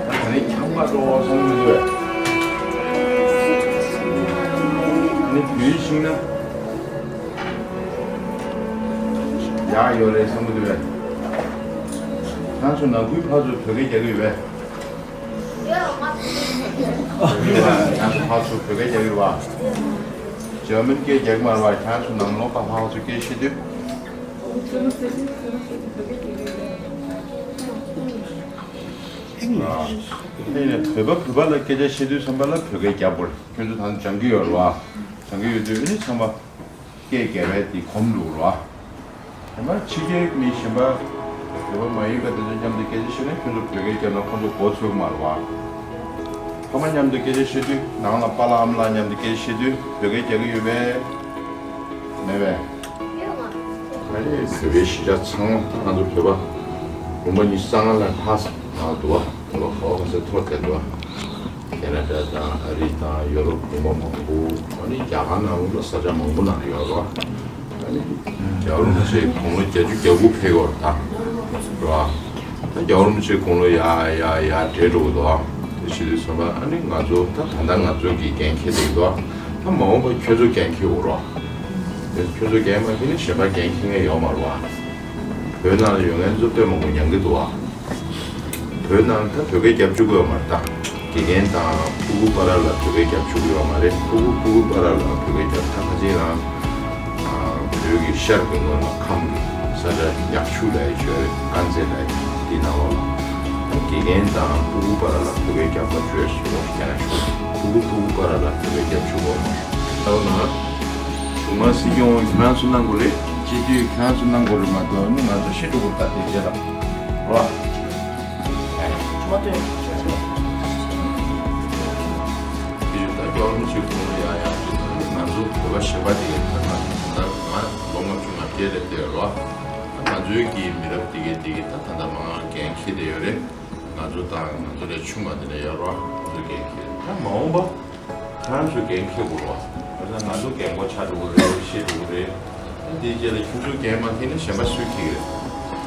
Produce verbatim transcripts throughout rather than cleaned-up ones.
ཨ་ནི་ཁྱམས་པ་འགྲོ་བ་སོང་མི་འདུག་ཨ་ནི་བུའི་ཤིང་ན་ཡག་ཡོད་རེད་བསམ་གི་འདུག་པས། ཁྱེད་ཚོ་ནང་ཁུལ་ཕར་ཚུར་བོད་སྐད་རྒྱག་གི་ཡོད་པས། ཡོད་པ། ཁྱེད་ཚོ་ཕར་ཚུར་བོད་སྐད་རྒྱག་གི་ཡོད་པ། འཇར་མན་སྐད་རྒྱག་གི་མ་རེད་པ། ཁྱེད་ཚོ་ནང་ལོགས་ཀ་ཕར་ཚུར་སྐད་བཤད་དུས། ཨ་ནི་བོད་པ་བོད་པ་ལ་སྐད་ཆ་བཤད་དུས་ཙམ་པ་ལ་བོད་སྐད་རྒྱག་དགོས་རེད། ཁྱོད་ཚོ་ད་སྦྱང་གི་ཡོད་རེད་པ། སྦྱང་གི་ཡོད་དུས་ཨ་ནི་ཚང་མ་སྐད་རྒྱག་པའི་དེ་གོམས་འགྲོ་རེད་པ། ཡང་ན་ཕྱི་རྒྱལ་མི་གཞན་པ་བོད་པ་མ་ཡིན་པ་དེ་ཚོ་མཉམ་དུ་སྐད་ཆ་བཤད་ན་ཁྱོད་ཚོ་བོད་སྐད་རྒྱབ་ན་ཁོ་ཚོ་མགོ་ཚོས་ཀྱི་མ་རེད་པ། ཕ་མ་མཉམ་དུ་སྐད་ཆ་བཤད་དུས་ནང་ལ་པཱ་ལགས་ཨ་མ་ལགས་མཉམ་དུ་སྐད་ཆ་བཤད་དུས་བོད་སྐད་རྒྱག་གི་ཡོད་པས། མེད་པས། ཨ་ནི་བོད་པའི་གཞིས་ཆགས་ཚང་མ་ད་ང་ཚོ་བོད་པ་ལུང་པ་ཉི་ཤུ་རྩ་ལྔ་ལ་ལྷག་ཙམ་འདུག་པ། བོད་པ་ག་པར་ག་ས་ཐོར་བསྡད་འདུག་པ། ཁེ་ན་ཌ་དང་ཨ་རི་དང་ཡོ་རོབ་ལུང་པ་མང་པོ། ཨ་ནི་རྒྱ་གར་ནང་ལོགས་ལ་ས་ཆ་མང་པོ་ནང་ཡོད་རེད་པ། ཨ་ནི་རྒྱལ་བ་རིན་པོ་ཆེ་དགུང་ལོ་བརྒྱད་ཅུ་གྱ་དགུ་ཕེབས་ཡོད་རེད་ད། རེད་པ། ད་རྒྱལ་བ་རིན་པོ་ཆེ་དགུང་ལོ་ཡར་ཡར་ཡར་བགྲེས་འགྲོ་གི་འདུག་པ། དེ་བྱེད་དུས་ཙམ་པ་ཨ་ནི་ང་ཚོ་ད་ད་ལྟ་ང་ཚོ་གི་འགན་འཁྱེར་བསྡད་ཀྱི་འདུག་པ། ད་མ་འོངས་པ་ཁྱོད་ཚོ་འགན་འཁྱེར་དགོས་རེད་པ། ཁྱོད་ཚོ་འགན་མ་འཁྱེར་ན་གཞན་པ་འགན་འཁྱེར་མཁན་ཡོད་མ་རེད་པ། བོད་ནང་ལ་ཡོད་མཁན་ཚོ་དཔེ་མང་པོ་མྱང་གི་འདུག་པ། བོད་ནང་ད་བོད་སྐད་རྒྱབ་བཅུག་གི་ཡོད་མ་རེད་ད། དགེ་རྒན་དང་ཕྲུ་གུ་བར་ལ་བོད་སྐད་རྒྱབ་བཅུག་གི་ཡོད་མ་རེད། ཕྲུ་གུ་ཕྲུ་གུ་བར་ལ་བོད་སྐད་རྒྱབ། ད་ཁ་ཅིག་རང་ཨ་བོད་ཀྱི་ཤར་གྱི་ངོས་ལ་ཁམས་ཀྱི་ས་ཆ་ཉག་ཆུ་ལབ་ཡག་ཅིག་ཡོད་རེད། དཀར་མཛེས་ལབ་ཡག་དེ་ནང་ལོགས་ལ། ད་དགེ་རྒན་དང་ཕྲུ་གུ་བར་ལ་བོད་སྐད་རྒྱབ་པ་བཅོས་ཤིག་ཡོང་ཞིག་རྒྱ་ནག་ཕྲུ་གུ་ཕྲུ་གུ་བར་ལ་བོད་སྐད་རྒྱབ་བཅུག་གི་ཡོད་མ་རེད། ད་ལོ་ན། གཞུང་མང་སྲིད་སྐྱོང་ཁྱེད་རང་ཚོ་གནང་དགོས་རེད། སྤྱི་འཐུས་ཁྱེད་རང་ཚོ་གནང་དགོས་རེད་མ་གཏོགས་ཨ་ནི་ང་ཚོ་ཤི་འགྲོ་དགོས་ད་དེ་རེད་ལ། རོ། ཨ་ནི་ཚོ་མ་ཐོན། དེ་ཡོད་ད་སྐྱོར་མི་ཚོའི་དགུང་ལོ་ཡང་ཡང་ང་ཚོ་བོད་པ་གཞན་པ་དེ་ད་ང་ད་ང་ལོ་ལྔ་བཅུ་ང་བརྒྱད་རེད་དེ་རོ། ང་ ཚོའི་གི་མི་རབས་དེ་གའི་དེ་གའི་ད་ད་ལྟ་མང་འགན་འཁྱེར་བསྡད་ཡོད་རེད། ང་ཚོ་དང་ང་ཚོ་ལས་ཆུང་བ་དེ་འདྲ་ཡོད་རེད་བ། ང་ཚོ་འགན་འཁྱེར་ད་མ་འོངས་པ་ཁྱེད་རང་ཚོས་འགན་འཁྱེར་དགོས་རེད་བ། ད་ང་ཚོ་རྒན་གོག་ཆགས་འགྲོ་གི་རེད། ཤེས་འགྲོ་གི་རེད། ད་དེའི་རྗེས་ལ་ཁྱོད་ཚོ་འགན་མ་འཁྱེར་ན་གཞན་པ་སུས་འཁྱེར་གི་རེད།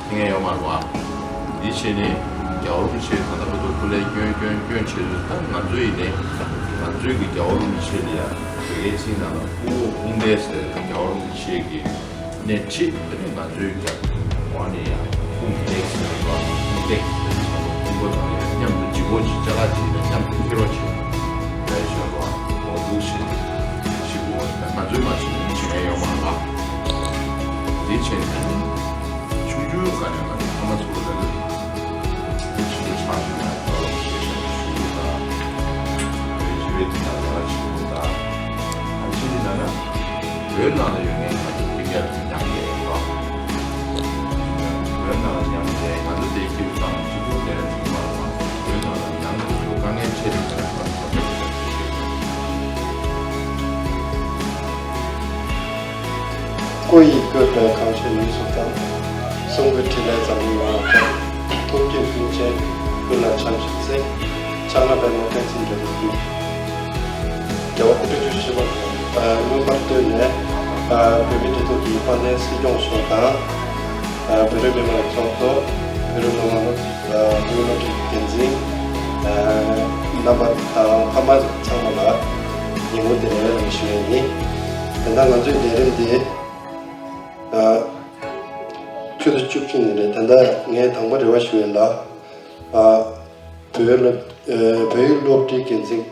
འཁྱེར་མཁན་ཡོད་མ་རེད་བ། འདི་བྱས་ནས་རྒྱལ་བ་རིན་པོ་ཆེ་ད་ལྟ་བར་དུ་སྐུ་ལས་བསྐྱོན་བསྐྱོན་བསྐྱོན་བྱས་ཚུལ་ད་ང་ཚོ་ཡིན་ནའི་ང་ཚོའི་གི་རྒྱལ་བ་རིན་པོ་ཆེ་ལ་ཡང་བོད་སྐད་ཚིག་ནང་ལ་སྐུ་འོ་དཔུང་འདེགས་ཟེར། རྒྱལ་བ་རིན་པོ་ཆེ་གི་སྣེ་ཁྲིད་དེ་ནས་ང་ཚོའི་རྒྱལ་བ་ནས་ཡང་དཔུང་འདེགས་ཟེར་བ་དཔུང་འདེགས་ཟེར་བ་དཔུང་པོ་དང་མཉམ་དུ་ལྗིད་པོ་ཅིག་ཅ་ལག་ཅིག་དང་མཉམ་དུ་འཁྱེར་རོགས་བྱེད། ལས་ཞོར་བ་འོ་འདུག་ཞིག་ཞིག་འོ་ང་ཚོའི་མ་བྱེད་ནས་བྱེད་ཡ་ཡོད་མ་རེད། འདི་བྱས་ནས་ཆུང་ཆུང་སྒང་ནས་ང་ཚོ་ཕ་མ་ཚོ་ལ་ལ་ཆེ་ཆུང་ཆགས་ཤིག་ན་ད་ལོ་ཤེས་བྱ་ཞུ་དགོས་ད། བོད་སྤྱི་པའི་དེ་ན་ལས་ཀ་བྱེད་དགོས་ད། ཨ་ཕྱི་དེ་ན་ན་བོད་ནང་ལ་ཡོད་མཁན་ང་ཚོ་སྤུན་ཀྱག་ཚོ་མཉམ་དུ་ཡོད་པ། བོད་ནང་ལ་མཉམ་དུ་ང་ཚོ་དེ་སྐྱིད་པོ་དང་སྤྱི་ཚོགས་དེ་ལ་ཐུག་མ་རེད་པ། བོད་ནང་ལ་མཉམ་དུ་དཀའ་ངལ་འཕྲད་དེ་ཡོད་པ། སྐུ་ཡི་བཀོད་པའི་གངས་ཅན་ལུས་སུ་བསྡམས། གསུང་གི་ཕྲིན་ལས་འཛམ་གླིང་ཡོངས་ལ་ཕྱོགས། ཐུགས་རྒྱུད་སྨིན་བྱེད་ཀུན་ལ་ཆགས་ཤིང་གཟིགས། ཕྱག་ན་པདྨོ་བསྟན་འཛིན་འབྲུག་པའི་རྒྱུད། རྒྱལ་བ་སྐུ་ཕྲེང་བཅུ་བཞི་པ་མངོན་པར་བསྟོད་ནས། བོད་མིའི་སྒྲིག་འཛུགས་ཀྱི་དཔལ་ལྡན་སྲིད་སྐྱོང་མཆོག་དང་། བོད་རིགས་མི་མང་ཚོགས་གཙོ། བོད་རིགས་མི་མང་། བོད་སློབ་གྲྭའི་འགན་འཛིན་རྣམ་པ་དང་ཕ་མ་ཚང་མ་ལ་ཉིན་མོ་བདེ་ལེགས་ཞུ་ཡས་ཡིན། དེ་འདྲ་ང་ཚོའི་ལས་རིམ་འདི་ཆུ་ཚོད་བཅུ་གཅིག་ནས་རེད། ད་ལྟ་ངས་དང་པོ་རེ་བ་ཞུ་ཡས་ལ། བོད་སློབ་བོད་ཡིག་སློབ་གྲྭའི་འགན་འཛིན་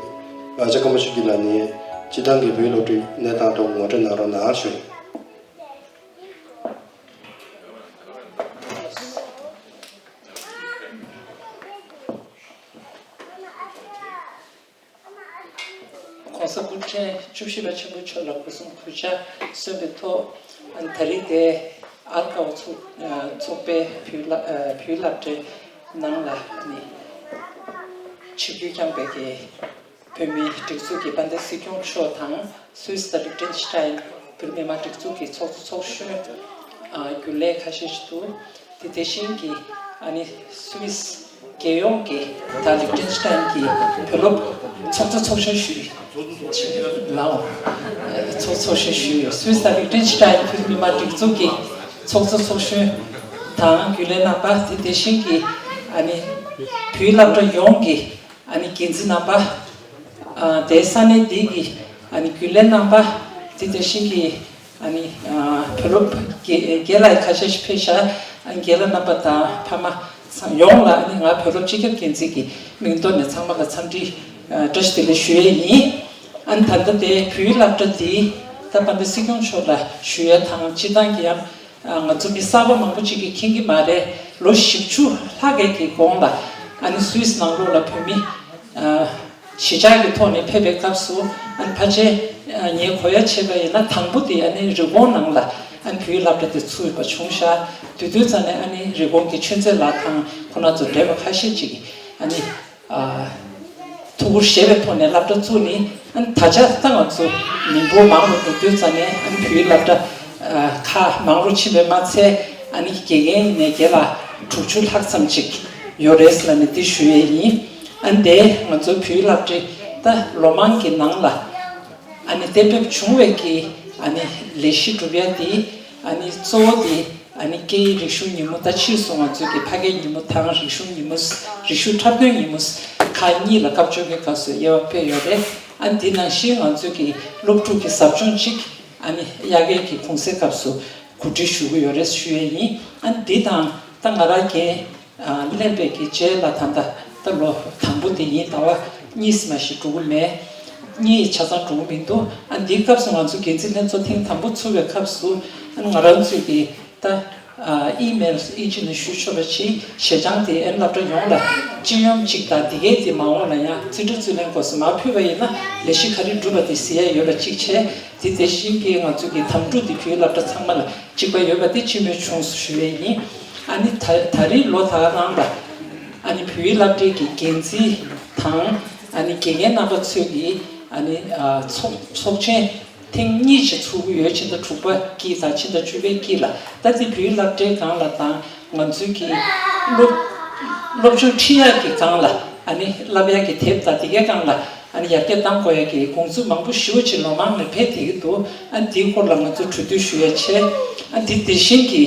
ཨ་ཅག་ཀརྨ་ཆོས་སྐྱིད་ལགས་ནས་སྤྱི་བཏང་གི་བོད་ཡིག་སློབ་གྲྭའི་གནས་སྟངས་ཐོག་ངོ་སྤྲོད་གནང་རོགས་གནང་ཞུ། ༸གོང་ས་སྐུ་ཕྲེང་བཅུ་བཞི་པ་ཆེན་པོ་མཆོག་ལ་སྒོ་གསུམ་གུས་ཕྱག་སོན་པའི་ཐོག་ད་རེས་དེ་ཨལ་ཀའོ་ཚོགས་ཚོགས་པའི་བོད་སློབ་བོད་སློབ་གྲྭའི་ནང་ལ་ནི་ཆིབས་བསྒྱུར་བསྐྱངས་པའི་གི་བོད་མིའི་སྒྲིག་འཛུགས་ཀྱི་དཔལ་ལྡན་སྲིད་སྐྱོང་མཆོག་དང་། སུད་སི་དང་ལིག་ཏེན་ཤི་ཏེན་བོད་མི་མང་སྒྲིག་འཛུགས་ཀྱི་ཚོགས་གཙོ་ཚོགས་གཞོན། རྒྱུན་ལས་ཁ་ཤས་ཤིག་འདུག་དེ་དེ་བཞིན་གྱི་ཨ་ནི་སུད་སི་རྒྱལ་ཡོངས་ཀྱི་དང་ལིག་ཏེན་ཤི་ཏེན་གྱི་བོད་སློབ་ཚོགས་གཙོ་ཚོགས་གཞོན་ཞུས། ལའོ། ཚོགས་ཚོགས་གཞོན་ཞུས་ཡོད། སུད་སི་དང་ལིག་ཏེན་ཤི་ཏེན་བོད་མི་མང་སྒྲིག་འཛུགས་ཀྱི་ཚོགས་གཙོ་ཚོགས་གཞོན་དང་རྒྱུན་ལས་རྣམ་པ། དེ་དེ་བཞིན་གྱི་ཨ་ནི་བོད་སློབ་གྲྭ་ཡོངས་ཀྱི་ཨ་ནི་འགན་འཛིན་རྣམ་པ། ཨ་དེ་ས་གནས་འདི་གི་ཨ་ནི་རྒྱུན་ལས་རྣམ་པ། དེ་དེ་བཞིན་གྱི་ཨ་ནི་ཨ་བོད་སློབ་རྒན་རྒན་ལགས་ཁ་ཤས་ཤིག་ཕེབས་ཤག་ཨ་རྒན་ལགས་རྣམ་པ་དང་ཕ་མ་ཚང་ཡོངས་ལ་ཨ་ནི་ང་བོད་སློབ་སྤྱི་ཁྱབ་འགན་འཛིན་གྱི་མིང་ཐོག་ནས་ཚང་མ་ལ་འཚམས་འདྲི་ཨ་བཀྲ་ཤིས་བདེ་ལེགས་ཞུ་ཡས་ཡིན། ཨ་ནི་ད་ལྟ་དེ་བོད་ཡིག་སློབ་གྲྭ་འདི་ད་དཔལ་ལྡན་སྲིད་སྐྱོང་མཆོག་ལ་ཞུ་ཡས་དང་། སྤྱིར་བཏང་གི་ཡང་ང་ཚོ་མི་གསར་པ་མང་པོ་ཅིག་གིས་མཁྱེན་གྱི་མ་རེད། ལོ་བཞི་བཅུ་ལྷག་གི་གི་གོང་ལ་ཨ་ནི་སུད་སི་ནང་ལོགས་ལ་བོད་མི་ཨ་གཞིས་ཆགས་ཀྱི་ཐོག་ནས་ཕེབས་པའི་སྐབས་སུ། ཨ་ནི་ཕལ་ཆེར་ཨ་ངས་གོ་ཡ་བྱས་པ་ཡིན་ན་དང་པོ་དེ་ཨ་ནི་རི་ཀོན་ནང་ལ་ཨ་ནི་བོད་ཡིག་སློབ་གྲྭ་དེ་ཚུགས་ཡོད་པ་བྱུང་ཤག་དེ་དུས་ཙམ་ནས་ཨ་ནི་རི་ཀོན་གྱི་ཆོས་མཛད་ལགས་དང་ཁོང་རྣམ་ཚོ་འབྲེལ་བ་ཁ་ཤས་ཅིག་གིས་ཨ་ནི། ཨ་ཐུགས་ཁུར་བཞེས་པའི་ཐོག་ནས་སློབ་གྲྭ་བཙུགས་ནས། ཨ་ནི་ད་ཆ་ད་ང་ཚོ་མི་འབོར་མང་རུ་འགྲོ་དུས་ཙམ་ནས། ཨ་ནི་བོད་ཡིག་སློབ་གྲྭ་ཨ་ཁག་མང་རུ་ཕྱིན་པས་མ་ཚད། ཨ་ནི་དགེ་རྒན་ནས་བརྒྱ་ལ་དྲུག་ཅུ་ལྷག་ཙམ་ཅིག་ཡོད་རེད་ཟེར་ལབ་ནས་འདི་ཞུ་ཡས་ཡིན། ཨ་ནི་དེ་ང་ཚོ་བོད་ཡིག་སློབ་གྲྭའི་ད་ལོ་མང་གི་ནང་ལ་ཨ་ནི་གཏན་འབེབས་བྱུང་བའི་གི་ཨ་ནི་ལས་གཞི་སྒྲུབ་ཡ་དེ་ཨ་ནི་གཙོ་བོ་དེ། ཨ་ནི་སྐད་ཡིག་རིག་གཞུང་ཉིན་མོ་དང་། ཕྱིས་སུ་ང་ཚོས་ཀྱི་ཕ་སྐད་ཉིན་མོ་དང་རིག་གཞུང་ཉིན་མོ། རིག་གཞུང་འཁྲབ་སྟོན་ཉིན་མོ་ཁག་གཉིས་ལ་སྐབས་བཅོ་ལྔའི་སྐབས་སུ་དབྱེ་བ་ཕྱེ་ཡོད་རེད། ཨ་ནི་དེ་ནང་བཞིན་ང་ཚོས་ཀྱི་སློབ་ཕྲུག་གི་ཟབ་སྦྱོང་གཅིག་ཨ་ནི་དབྱར་ཁའི་གི་གུང་སེང་སྐབས་སུ་གོ་སྒྲིག་ཞུ་གི་ཡོད་རེད་ཞུ་ཡས་ཡིན། ཨ་ནི་འདི་དང་ད་ང་རང་རྒན་ཨ་གླེན་པའི་གི་རྗེས་ལ་ད་ལྟ་ད་ལོ་དང་པོ་དེ་ཡིན། ཟླ་བ་གཉིས་མ་ཞིག་འགྲོ་གི་མེད། གཉིས་ཆ་ཚང་འགྲོ་གི་མི་འདུག་ཨ་ནི་འདིའི་སྐབས་སུ་ང་ཚོ་འགན་འཛིན་ལྷན་ཚོགས་ཐེངས་དང་པོ་ཚུགས་པའི་སྐབས་སུ། ཨ་ནི་ང་རང་ཚོས་ཀྱི་ད་ཨ་ཨི་མེལ་ཨིན་ཇི་ནས་ཞུ་ཆོག་པ་ཅིག་ཞལ་བྱང་དེ་ཨན་སློབ་གྲྭ་ཡོངས་ལ་སྤྱི་ཡོངས་གཅིག་དང་། འདི་གའི་དེ་མ་འོངས་ལ་ཡང་རྩིས་སྤྲོད་རྩིས་ལེན་སྐོར་སོགས་མར་ཕུལ་བ་ཡིན་ན་ལས་གཞི་ག་རེ་བསྒྲུབས་པ་དེ་གཟིགས་ཡ་ཡོད་པ་གཅིག་བྱས། དེ་དེ་བཞིན་གྱི་ང་ཚོ་གི་དམ་ཕྲུག་དེ་བོད་ཡིག་སློབ་གྲྭ་ཚང་མ་ལ་གཅིག་པ་ཡོད་པ་དེ་སྤྱི་མོས་བྱུང་སོང་ཞུ་ཡས་ཡིན། ཨ་ནི་ད་ད་རེས་ལོ་ད་ག་རང་ལ་ཨ་ནི་བོད་ཡིག་སློབ་གྲྭའི་གི་འགན་འཛིན་དང་། ཨ་ནི་དགེ་རྒན་རྣམ་པ་ཚོས་ཀྱི་ཨ་ནི་ཨ་ཚོགས་ཚོགས་ཆེན། ཐེངས་གཉིས་ཅིག་ཚུགས་ཀྱི་ཡོད། ཕྱི་ཟླ་དྲུག་པ་དཀྱིལ་དང་ཕྱི་ཟླ་བཅུ་པའི་དཀྱིལ་ལ། ད་འདི་བོད་ཡིག་སློབ་གྲྭའི་སྒང་ལ་དང་ང་ཚོའི་གི་སློབ་སློབ་སྦྱོང་ཁྲིད་ཡག་གི་སྒང་ལ་ཨ་ནི་བསླབ་ཡག་གི་དེབ་དང་དེ་གའི་སྒང་ལ་ཨ་ནི་ཡར་རྒྱས་གཏང་དགོས་ཡག་གི་དགོངས་ཚུལ་མང་པོ་ཞེ་པོ་ཅིག་ལོ་མང་ནས་འཕེལ་བསྡད་ཀྱི་འདུག་ཨ་ནི་འདིའི་སྐོར་ལ་ང་ཚོ་གྲོས་བསྡུར་ཞུ་ཡ་བྱས། ཨ་ནི་འདི་དེ་བཞིན་གྱི་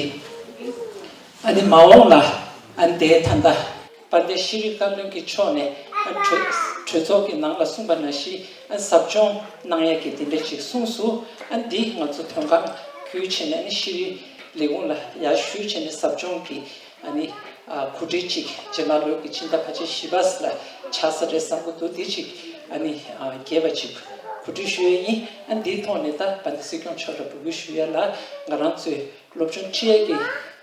ཨ་ནི་མ་འོངས་ལ་ཨ་ནི་དེ་ད་ལྟ་དཔལ་ལྡན་ཤེས་རིག་བཀའ་བློན་གྱི་མཆོག་ནས་ཨ་ནི་གྲོས་གྲོས་ཚོགས་ཀྱི་ནང་ལ་གསུངས་པ་ནང་བཞིན་ཨ་ནི་ཟབ་སྦྱོང་གནང་ཡ་གི་དེ་འདྲ་ཅིག་གསུངས་སོང་། ཨ་ནི་འདི་ང་ཚོ་དོན་ཁང་བརྒྱུད་བྱས་ནས་ཨ་ནི་ཤེས་རིག་ལས་ཁུངས་ལ་ཡར་ཞུས་བྱས་ནས་ཟབ་སྦྱོང་གི་ཨ་ནི་ཨ་གོ་སྒྲིག་ཅིག་རྗེས་མ་ལོ་གི་ཕྱི་ཟླ་ཕལ་ཆེར་བཞི་པ་ལ་ཆགས་ས་རེད་བསམ་གྱི་འདུག་དེ་ཅིག་ཨ་ནི་ཨ་རྒྱས་པ་ཅིག་གོ་སྒྲིག་ཞུ་ཡ་ཡིན། ཨ་ནི་འདིའི་ཐོག་ནས་ད་དཔལ་ལྡན་སྲིད་སྐྱོང་མཆོག་ལ་འབོད་སྐུལ་ཞུ་ཡ་ལ་ང་རང་ཚོའི་སློབ་སྦྱོང་ཁྲིད་ཡས་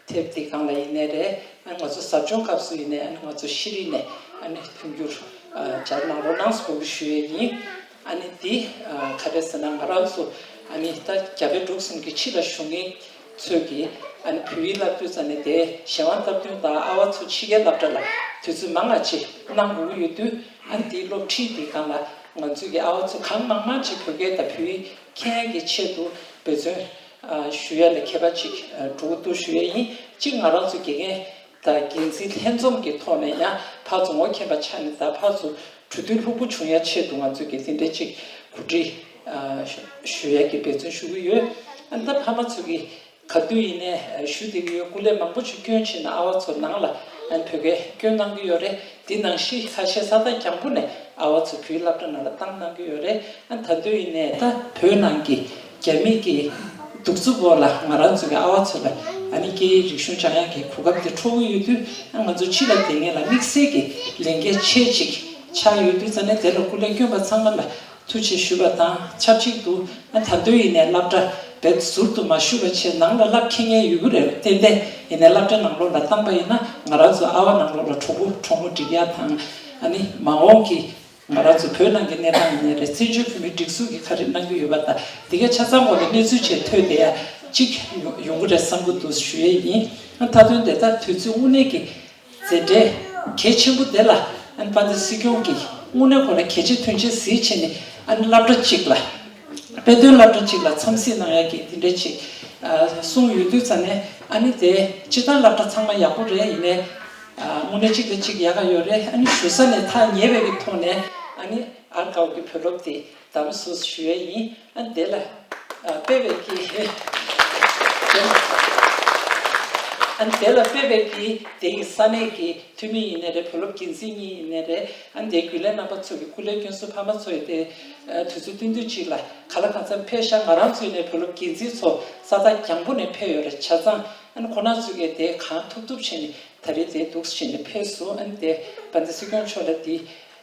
ཀྱི་དེབ་དེ་སྒང་ལ་ཡིན་ནའི་རེད། ཨ་ནི་ང་ཚོ་ཟབ་སྦྱོང་སྐབས་སུ་ཡིན་ནའི་ཨ་ནི་ང་ཚོ་ཤེས་རིག་ནས་ཨ་ནི་མཐུན་འགྱུར་ཨ་སྦྱར་གནང་རོགས་གནང་ཟེར་འབོད་སྐུལ་ཞུ་ཡས་ཡིན། ཨ་ནི་འདི་ཨ་ག་རེ་ཟེར་ན་ང་རང་ཚོ་ཨ་ནི་ད་རྒྱ་བལ་འབྲུག་གསུམ་གྱི་ཕྱི་ལ་བཞུགས་མཁན་ཚོས་ཀྱིས་ཨ་ནི་བོད་ཡིག་བསླབ་དུས་ཙམ་ནས་དེ་གཞན་དབང་སྟབས་བསྟུན་དང་ཨ་བ་ཚོ་ཕྱི་རྒྱལ་སློབ་གྲྭ་ལ་དུས་ཚོད་མང་ང་ཅིག་གནང་དགོས་ཀྱི་ཡོད་དུས། ཨ་ནི་དེའི་སློབ་ཁྲིད་དེ་སྒང་ལ་ང་ཚོའི་གི་ཨ་བ་ཚོ་གང་མང་མང་ཅིག་བོད་སྐད་དང་བོད་ཡིག་མཁྱེན་ཡས་ཀྱི་ཆེད་དུ་འབད་བརྩོན་ཨ་ཞུ་ཡ་ལ་མཁས་པ་ཅིག་ཨ་འགྲོ་གི་འདུག་ཞུ་ཡ་ཡིན། གཅིག་ང་རང་ཚོ་དགེ་རྒན་དང་འགན་འཛིན་ལྷན་འཛོམས་ཀྱི་ཐོག་ནས་ཡང་ཕར་ཚུར་ངོ་མཁྱེན་པ་ཆགས་ནས་ད་ཕར་ཚུར་གྲོས་བསྡུར་ལྷུག་པོ་བྱུང་ཡ་ཆེད་དུ་ང་ཚོ་གི་དེ་འདྲའི་ཅིག་གོ་སྒྲིག་ཨ་ཞུ་ཡ་གི་འབད་བརྩོན་ཞུ་གི་ཡོད། ཨ་ནི་ད་ཕ་མ་ཚོ་གི་ག་དུས་ཡིན་ནའི་ཞུ་བསྡད་ཀྱི་ཡོད། སྐུ་ལས་མང་པོ་ཞིག་བསྐྱོན་ཕྱིན་ན་ཨ་བ་ཚོ་ནང་ལ་ཨ་ནི་བོད་སྐད་བསྐྱོན་གནང་གི་ཡོད་རེད། འདི་ནང་བཞིན་ཁ་ཤས་ས་ཐག་རྒྱང་པོ་ནས་ཨ་བ་ཚོ་བོད་ཡིག་སློབ་གྲྭ་ནང་ལ་བཏང་གནང་གི་ཡོད་རེད། ཨ་ནི་ད་དུས་ཡིན་ནའི་ད་བོད་ནང་གི་རྒྱ་མི་གི་གདུག་རྩུབ་འོག་ལ་ང་རང་ཚོ་གི་ཨ་བ་ཚོ་ལ་ཨ་ནི་སྐད་ཡིག་རིག་གཞུང་སྦྱང་ཡག་གི་གོ་སྐབས་དེ་འཕྲོག་གི་ཡོད་དུས། ཨ་ང་ཚོ་ཕྱི་ལ་བསྡད་མཁན་ལ་དམིགས་བསལ་གྱི་ལས་འགན་ཆེ་ཅིག་ཆགས་ཡོད་དུས་ཙང་ནས་དེ་ལ་སྐུ་ལས་བསྐྱོན་པ་ཚང་མ་ལ་ཐུགས་རྗེ་ཞུ་བ་དང་ཆབས་ཅིག་ཏུ། ཨ་ད་དུང་ཡིན་ནའི་སློབ་གྲྭ་བེད་ཟུར་དུ་མ་ཞུགས་པ་བྱས་ནང་ལ་བསླབ་མཁན་ཡོད་ཀྱི་རེད། ཏན་ཏན་ཡིན་ནའི་སློབ་གྲྭ་ནང་ལོགས་ལ་བཏང་པ་ཡིན་ན་ང་རང་ཚོ་ཨ་བ་ནང་ལོགས་ལ་གྲོགས་པོ་གྲོགས་མོ་སྒྲིག་ཡ་དང་། ཨ་ནི་མ་འོངས་ཀྱི་ང་རང་ཚོ་བོད་ནང་གི་གནས་སྟངས་ཡིན་ནའི་རེད། བཙན་བྱོལ་བོད་མིའི་སྒྲིག་འཛུགས་ཀྱིས་ག་རེ་གནང་གི་ཡོད་པ་དང་དེ་གའི་ཆ་ཚང་སྐོར་ལ་གནས་ཚུལ་བཅས་ཐོས་བསྡད་ཡ་གཅིག་ཡོང་ཡོང་གི་རེད་བསམ་གྱི་འདུག་ཞུ་ཡས་ཡིན། ཨ་མཐའ་དོན་དེ་ལྟར་དུས་ཚོད་དངོས་གནས་ཀྱི་མཛད་འཕྲིན་གལ་ཆེན་པོ་དེ་ལ་ཨ་ནི་དཔལ་ལྡན་སྲིད་སྐྱོང་གིས་དངོས་གནས་ཁོ་ལ་གལ་ཆེ་མཐོང་ཆེན་གཟིགས་བྱས་ནས་ཨ་ནི་སློབ་གྲྭ་གཅིག་ལ་དཔེ་སྟོན་སློབ་གྲྭ་གཅིག་ལ་འཚམས་གཟིགས་གནང་ཡག་གི་དེ་འདྲ་ཅིག་ཨ་གསུངས་ཡོད་དུས་ཙང་ནས། ཨ་ནི་དེ་སྤྱིར་བཏང་སློབ་གྲྭ་ཚང་མ་ཡག་པོ་རེད། ཡིན་ནའི་ཨ་དངོས་གནས་གཅིག་དང་གཅིག་ཡག་ག་ཡོད་རེད། ཨ་ནི་བཞུགས་ས་ནས་ཐག་ཉེ་བའི་གི་ཐོག་ནས་ཨ་ནི་ཨར་དགའ་བོ་གི་བུ་སློབ་དེ་དམ་སོ་ཞུ་ཡས་ཡིན། ཨ་ནི་དེ་ལ་ཨ་དཔེ་བའི་གི་ཨ་ནི་དེ་ལ་དཔེ་བའི་གི་དེ་ཡི་ས་གནས་ཀྱི་འཐུས་མི་ཡིན་ནའི་རེད། བུ་སློབ་འགན་འཛིན་གཉིས་ཡིན་ནའི་རེད། ཨ་ནི་དེ་རྒྱུན་ལས་རྣམ་པ་ཚོ་གི་སྐུ་ལས་བསྐྱོན་སོང་། ཕ་མ་ཚོ་ཡི་དེ་ཨ་དུས་ཚོད་བསྟུན་དུས་གཅིག་ལ་ག་ལ་གང་འཚམ་ཕེབས་ཤག་ང་རང་ཚོ་ཡིན་ནའི་བུ་སློབ་འགན་འཛིན་ཚོ་ས་ཐག་རྒྱང་པོ་ནས་ཕེབས་ཡོད་རེད། ཆ་ཚང་ཨ་ནི་ཁོ་རང་ཚོ་གིས་དེ་གང་ཐུབ་ཐུབ་བྱས་ནས་ད་རེས་དེ་འདུག་སེ་བྱས་ནས་ཕེབས་སོང་། ཨ་ནི་དེ་དཔལ་ལྡན་སྲིད་སྐྱོང་མཆོག་ལ་དེ་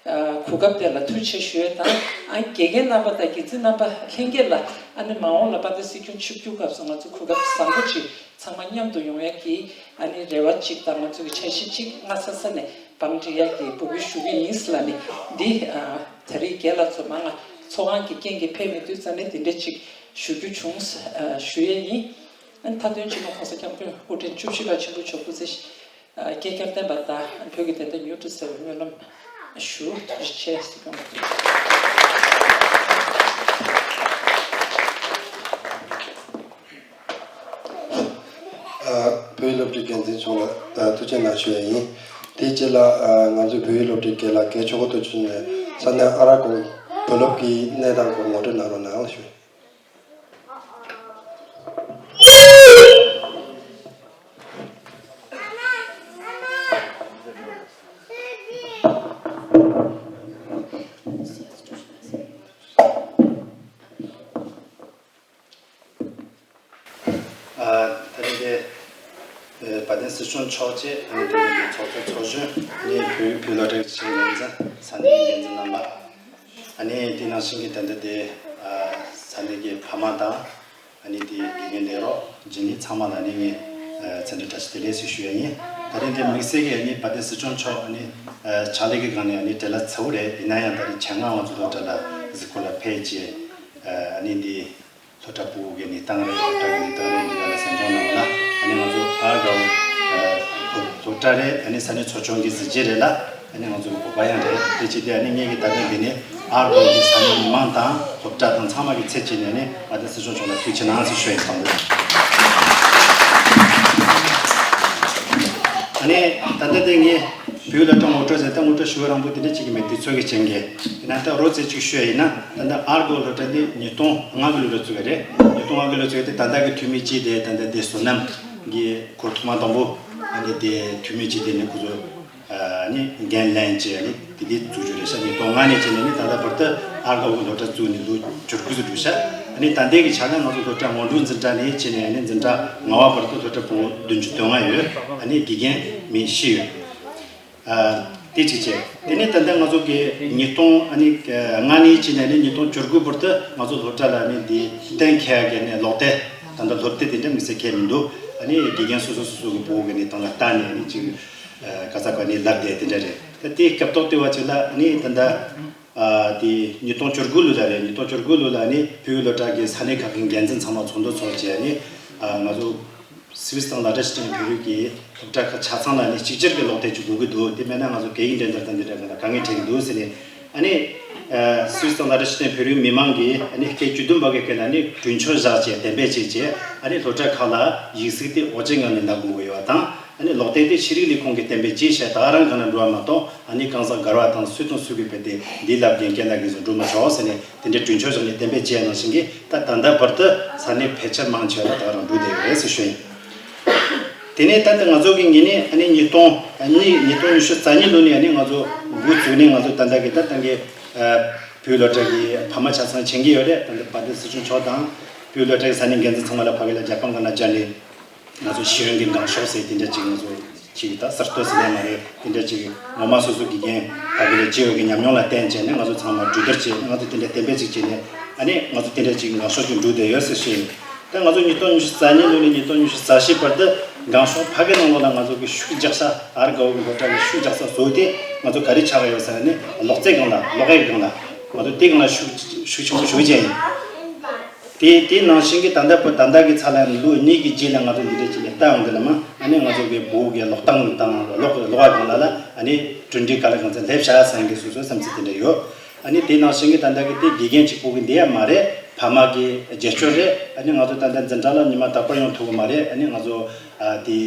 ཨ་གོ་སྐབས་དེ་ལ་ཐུགས་རྗེ་ཆེ་ཞུ་ཡས་དང་། ཨ་དགེ་རྒན་རྣམ་པ་དང་འགན་འཛིན་རྣམ་པ་ལྷན་རྒྱས་ལ་ཨ་ནི་མ་འོངས་ལ་དཔལ་ལྡན་སྲིད་སྐྱོང་ཆིབས་བསྒྱུར་སྐབས་སུ་ང་ཚོ་གོ་སྐབས་བཟང་པོ་ཅིག་ཚང་མ་མཉམ་དུ་ཡོང་ཡས་ཀྱི་ཨ་ནི་རེ་བ་ཅིག་དང་ང་ཚོ་གི་འཆར་གཞི་ཅིག་སྔ་ས་ས་ནས་བང་སྒྲིག་ཡས་ཀྱི་འབོད་སྐུལ་ཞུ་གི་ཡིན་ཟེར་ལབ་ནས། འདི་ཨ་ད་རེས་རྒན་ལགས་ཚོ་མང་ང་ཚོགས་ཁང་གི་རྐྱེན་གྱིས་ཕེབས་མེད་དུས་ཙང་ནས་འདི་འདྲ་ཅིག་ཞུ་རྒྱུ་བྱུང་ཟེར་ཨ་ཞུ་ཡས་ཡིན། ཨ་ནི་མཐའ་དོན་སྤྱི་ནོར་གོང་ས་སྐྱབས་མགོན་སྐུ་ཕྲེང་བཅུ་བཞི་པ་ཆེན་པོ་མཆོག་སྐུ་ཚེ་ཨ་བསྐལ་བརྒྱར་བརྟན་པ་དང་བོད་ཀྱི་བདེན་མཐའ་མྱུར་དུ་གསལ་བའི་སྨོན་ལམ་ཞུ། ཐུགས་རྗེ་ཆེ་ཟེར་སྐྱོང་བ། ཨ་བོད་ཡིག་སློབ་གྲྭའི་འགན་འཛིན་མཆོག་ལ་ཨ་ཐུགས་རྗེ་གནང་ཞུ་ཡ་ཡིན། དེའི་རྗེས་ལ་ཨ་ང་ཚོའི་བོད་ཡིག་སློབ་གྲྭའི་རྒན་ལགས་རྒན་ཆོས་འཁོར་རྡོ་རྗེ་ནས་ས་གནས་ཨ་ར་ཀོང་བུ་སློབ་ཀྱི་གནས་སྟངས་སྐོར་ངོ་སྤྲོད་གནང་རོགས་གནང་ཞུ། ཨ་ད་རིང་འདི་ཨ་དཔལ་ལྡན་སྲིད་སྐྱོང་མཆོག་བཅས་ཨ་ནི་དེ་རིང་འདི་ཚོགས་གཙོ་ཚོགས་གཞོན་ནི་བོད་བོད་སློབ་གྲྭའི་ཆེད་འགན་འཛིན་ས་གནས་འགན་འཛིན་རྣམ་པ། ཨ་ནི་དེ་ནང་བཞིན་གྱི་ད་ལྟ་དེ་ཨ་ས་གནས་ཀྱི་ཕ་མ་དང་། ཨ་ནི་དེ་དགེ་རྒན་ལས་རོགས་རྗེས་ནི་ཚང་མ་ལ་ནི་ངས་ཨ་འཚམས་འདྲི་བཀྲ་ཤིས་བདེ་ལེགས་ཞུ་ཞུ་ཡ་ཡིན། ད་རིང་དེ་དམིགས་བསལ་གྱི་ཨ་ནི་དཔལ་ལྡན་སྲིད་སྐྱོང་མཆོག་ཨ་ནི་ཨ་ཕྱག་ལས་ཀྱི་སྒང་ནས་ཨ་ནི་བྲེལ་བ་ཚ་པོ་རེད། ཡིན་ན་ཡང་ད་རིང་བྱས་ན་ང་ཚོ་སློབ་གྲྭ་ལ་གཟིགས་སྐོར་ལ་ཕེབས་རྗེས་ཨ་ནི་འདི་སློབ་གྲྭ་ཕྲུ་གུ་གི་གནས་སྟངས་རེད། སློབ་གྲྭ་གི་གནས་སྟངས་རེད། འདི་ག་ལ་གཟིགས་སྐོར་གནང་བ་ལ་ཨ་ནི་ང་ཚོ་ཨ་དགའ་བོ་ཨ་སློབ་གྲྭ་རེད། ཨ་ནི་ས་གནས་ཚོགས་ཆུང་གི་གཟི་བརྗིད་རེད་ལ། ཨ་ནི་ང་ཚོ་གི་བོད་པ་ཡང་རེད། དེ་བྱས་ཏེ་ཨ་ནི་ངེད་ཀྱི་ད་ལྟ་འདི་ནས་ ཨར་གོ་གི་ས་གནས་མི་མང་དང་སློབ་གྲྭ་དང་ཚང་མ་གི་ཚད་ཅིག་ནས་ནི་ང་ད་སྲིད་སྐྱོང་མཆོག་ལ་ཐུགས་ཆེ་གནང་ཟེར་ཞུ་ཡིན་དང་། ཨ་ནི་ད་ལྟ་དེ་ངས་བོད་སློབ་གྲྭ་ངོ་སྤྲོད་ཟེར་ཏེ་ངོ་སྤྲོད་ཞུ་བ་རང་པོ་དེ་འདྲ་ཅིག་གི་མེད་དུས་ཚོད་ཀྱི་རྐྱེན་གྱིས། ཡིན་ན་ད་རོབ་ཙམ་ཅིག་ཞུ་ཡ་ཡིན་ན། ད་ལྟ་ཨར་གོ་སློབ་གྲྭ་འདི་ཉིས་སྟོང་ལྔ་གི་ལོ་ལ་བཙུགས་པ་རེད། ཉིས་སྟོང་ལྔ་གི་ལོ་ལ་བཙུགས་ཏེ་ད་ལྟ་གི་འཐུས་མི་གཅིག་དེ་ད་ལྟ་དེ་བསོད་ནམས་ཀྱི་སྐོར་ཐོག་མ་དང་པོ་ཨ་ནི་དེ་འཐུས་མི་གཅིག་དེ་ནི་ཁོ་ཚོ་ཨ་ནི་འགན་ལེན་བྱས་ནི་དེ་དེ་བཙུགས་རྒྱུ་རེད་ཤག་ཉིས་སྟོང་ལྔ་ནས་བྱས་ནས་ནི་ད་ལྟ་བར་དུ་ཨར་གོ་གི་སློབ་གྲྭ་བཙུགས་ནས་ལོ་བཅུ་དགུ་ཙམ་འགྲོ་ཤག་ཨ་ནི་ད་ལྟའི་གི་ཆ་ལ་ང་ཚོ་སློབ་གྲྭ་སྔོན་འགྲོ་འཛིན་གྲྭ་ནས་བྱས་ནས་ཨ་ནི་འཛིན་གྲྭ་ལྔ་པ་བར་དུ་སློབ་གྲྭ་ཕྲུ་གུ་བདུན་ཅུ་དོན་ལྔ་ཡོད། ཨ་ནི་དགེ་རྒན་མི་བཞི་ཡོད། ཨ་དེ་གཅིག་བྱས། དེ་ནས་ད་ལྟ་ང་ཚོ་གི་ཉིས་སྟོང་ཨ་ནི་ལྔ་ནས་བྱས་ནས་ནི་ཉིས་སྟོང་བཅུ་དགུ་བར་དུ་ང་ཚོ་སློབ་གྲྭ་ལ་ནི་དེ་གཏན་འཁེལ་གི་ནི་ཀློག་དེབ་ད་ལྟ་སློབ་དེབ་དེ་འདྲ་དམིགས་བསལ་འཁེལ་མི་འདུག་ཨ་ནི་དགེ་རྒན་སོ་སོ་སོ་སོ་གི་སྤུ་གུ་གི་ནི་སྟེང་ལ་བལྟས་ནས་ནི་ཅིག་ཨ་ག་ས་ག་ནས་ལབ་བསྡད་དེ་འདྲ་རེད། ད་དེ་སྐབས་ཐོག་དེ་བ་ཅིག་ལ་ནི་ད་ལྟ་ཨ་དེ་ཉིས་སྟོང་བཅུ་དགུ་ལོ་ལ་རེད། ཉིས་སྟོང་བཅུ་དགུ་ལོ་ལ་ནི་བོད་སློབ་གྲྭ་གི་ས་གནས་ཁག་གི་འགན་འཛིན་ཚང་མ་ཚོགས་འདུ་ཚོགས་བྱས་ནི་ཨ་ང་ཚོ་སུད་སི་དང་ལ་དྭགས་སི་ཐན་བོད་རིགས་ཀྱི་སློབ་གྲྭ་ཁག་ཆ་ཚང་ལ་ནི་གཅིག་གྱུར་གྱི་ཀློག་དེབ་ཅིག་དགོས་ཀྱི་འདུག་དེ་མེད་ན་ང་ཚོ་སྐད་ཡིག་འགྲན་བསྡུར་དང་འདི་འདྲ་གང་ལ་དཀའ་ངལ་འཕྲད་ཀྱི་འདུག་ཟེར་ནས། ཨ་ནི་ཨ་སུད་སི་དང་ལ་དྭགས་སི་ཐན་བོད་རིགས་མི་མང་གིས་ཨ་ནི་སྐད་བཅུ་བདུན་པ་གི་སྐད་ལ་ནི་གྲོས་ཆོད་བཞག་བྱས་གཏན་འབེབས་བྱས་བྱས། ཨ་ནི་སློབ་གྲྭ་ཁག་ལ་ཡིག་གཟུགས་དེ་ཨོ་ཅེ་ངང་ནས་ལབ་དགོས་ཀྱི་ཡོད་པ་དང་། ཨ་ནི་ཀློག་དེབ་དེ་ཤེས་རིག་ལས་ཁུངས་ཀྱིས་གཏན་འབེབས་བྱས་བྱས་ད་ག་རང་གང་ལ་འགྲོ་བ་མ་གཏོགས། ཨ་ནི་གང་ཟག་འགལ་བ་དང་སུས་དང་སུ་གིས་དཔེ་དེ་འདི་ལབ་མཁན་སྐད་ལ་གིས་བཟོ་འགྲོ་མ་ཆོག་ཟེར་ནས་དེ་འདྲའི་གྲོས་ཆོད་བཞག་ནས་གཏན་འབེབས་བྱས་ནང་བཞིན་གྱི་ད་ད་ལྟ་བར་དུ་ས་གནས་ཕལ་ཆེར་མང་ཆེ་བ་ལ་ད་ག་རང་འགྲོ་བསྡད་ཡོད་རེད་ཟེར་ཞུ་ཡིན། དེ་ནས་ད་ལྟ་ང་ཚོ་གི་ངོས་ནས་ཨ་ནི་ཉིས་སྟོང་ཨ་ནི་ཉིས་སྟོང་ཉི་ཤུ་རྩ་གཉིས་ལོ་ནས་ཨ་ནི་ང་ཚོ་འགོ་བཙུགས་ནས་ང་ཚོ་ད་ལྟ་གི་ད་ལྟ་གི་ཨ་བོད་སློབ་གྲྭ་གི་ཕ་མ་ཆ་ཚང་མཁྱེན་གྱི་ཡོད་རེད། ད་ལྟ་བར་དུ་སྲིད་སྐྱོང་མཆོག་དང་བོད་སློབ་གྲྭ་གི་ས་གནས་འགན་འཛིན་ཚང་མ་ལ་ཕ་གི་ལ་རྒྱལ་ཁམས་སྒང་ལ་སྦྱར་ནས། ང་ཚོ་ཤེས་ཡོན་གྱི་འགག་ཤོག་ཟེར་དེ་འདྲ་ཅིག་ང་ཚོ་ཅིག་ད་གསར་གཏོད་ཟེར་ཡ་མ་རེད། དེ་འདྲ་ཅིག་ངོ་མ་སོ་སོ་དགེ་རྒན་ཕ་གི་ལ་བྱས་ཡོད་ཀྱི་ཉམས་མྱོང་ལ་བརྟེན་བྱས་ནས་ང་ཚོ་ཚང་མ་གྲོས་བསྡུར་བྱས་ནས་ང་ཚོ་དེ་འདྲ་གཏན་འབེབས་ཅིག་བྱས་ནས། ཨ་ནི་ང་ཚོ་དེ་འདྲ་ཅིག་འགག་ཤོག་ཅིག་འགྲོ་བསྡད་ཡོད་ཟེར་བཤད་ཡིན། ད་ང་ཚོ་ཉིས་སྟོང་ཉི་ཤུ་རྩ་གཉིས་ལོ་ནས་ཉིས་སྟོང་ཉི་ཤུ་རྩ་བཞི་བར་དུ་འགག་ཤོག་ཕ་གི་ནང་ལོགས་ལ་ང་ཚོ་གི་ཤུགས་རྒྱག་ས་ཨར་དགའ་བོ་གི་སློབ་གྲྭ་གི་ཤུགས་རྒྱག་ས་བཟོ་དེ་ང་ཚོ་ག་རེ་ཆགས་ཡོད་ཟེར་ན་ནི་ཀློག་རྩལ་སྒང་ལ་ཀློག་ཡིག་སྒང་ལ་ང་ཚོ་དེ་སྒང་ལ་ཤུགས་ཤུགས་ཆེན་པོ་ཞུགས་བྱས་ཡིན། དེ་དེ་ནང་བཞིན་གྱི་ད་ལྟ་བུ་ད་ལྟ་གི་ཆ་ལ་ལོ་གཉིས་ཀྱི་རྗེས་ལ་ང་ཚོ་འདི་འདྲ་བྱས་ནས་ལྟ་ཡོང་དུས་ལ་མ་ཨ་ནི་ང་ཚོ་གི་བོད་ཀྱི་ཀློག་སྟངས་དང་ཀློག་ཀློག་པ་སྒང་ལ་ལ་ཨ་ནི་གྲུབ་འབྲས་ག་ལ་གང་ཚད་སླེབས་བཞག་ཟེར་མཁན་གྱི་སོ་སོའི་བསམ་ཚུལ་དེ་འདྲ་ཡོད། ཨ་ནི་དེ་ནང་བཞིན་གྱི་ད་ལྟ་གི་དེ་དགེ་རྒན་གཅིག་པོ་གི་འདི་ཡང་མ་རེད། ཕ་མ་གི་རྒྱབ་སྐྱོར་རེད། ཨ་ནི་ང་ཚོ་ད་ལྟ་འཛིན་གྲྭ་ལ་ཉི་མ་རྟག་པར་ཡོང་ཐུབ་ཀྱི་མ་རེད། ཨ་ནི་ང་ཚོ་ཨ་དེ་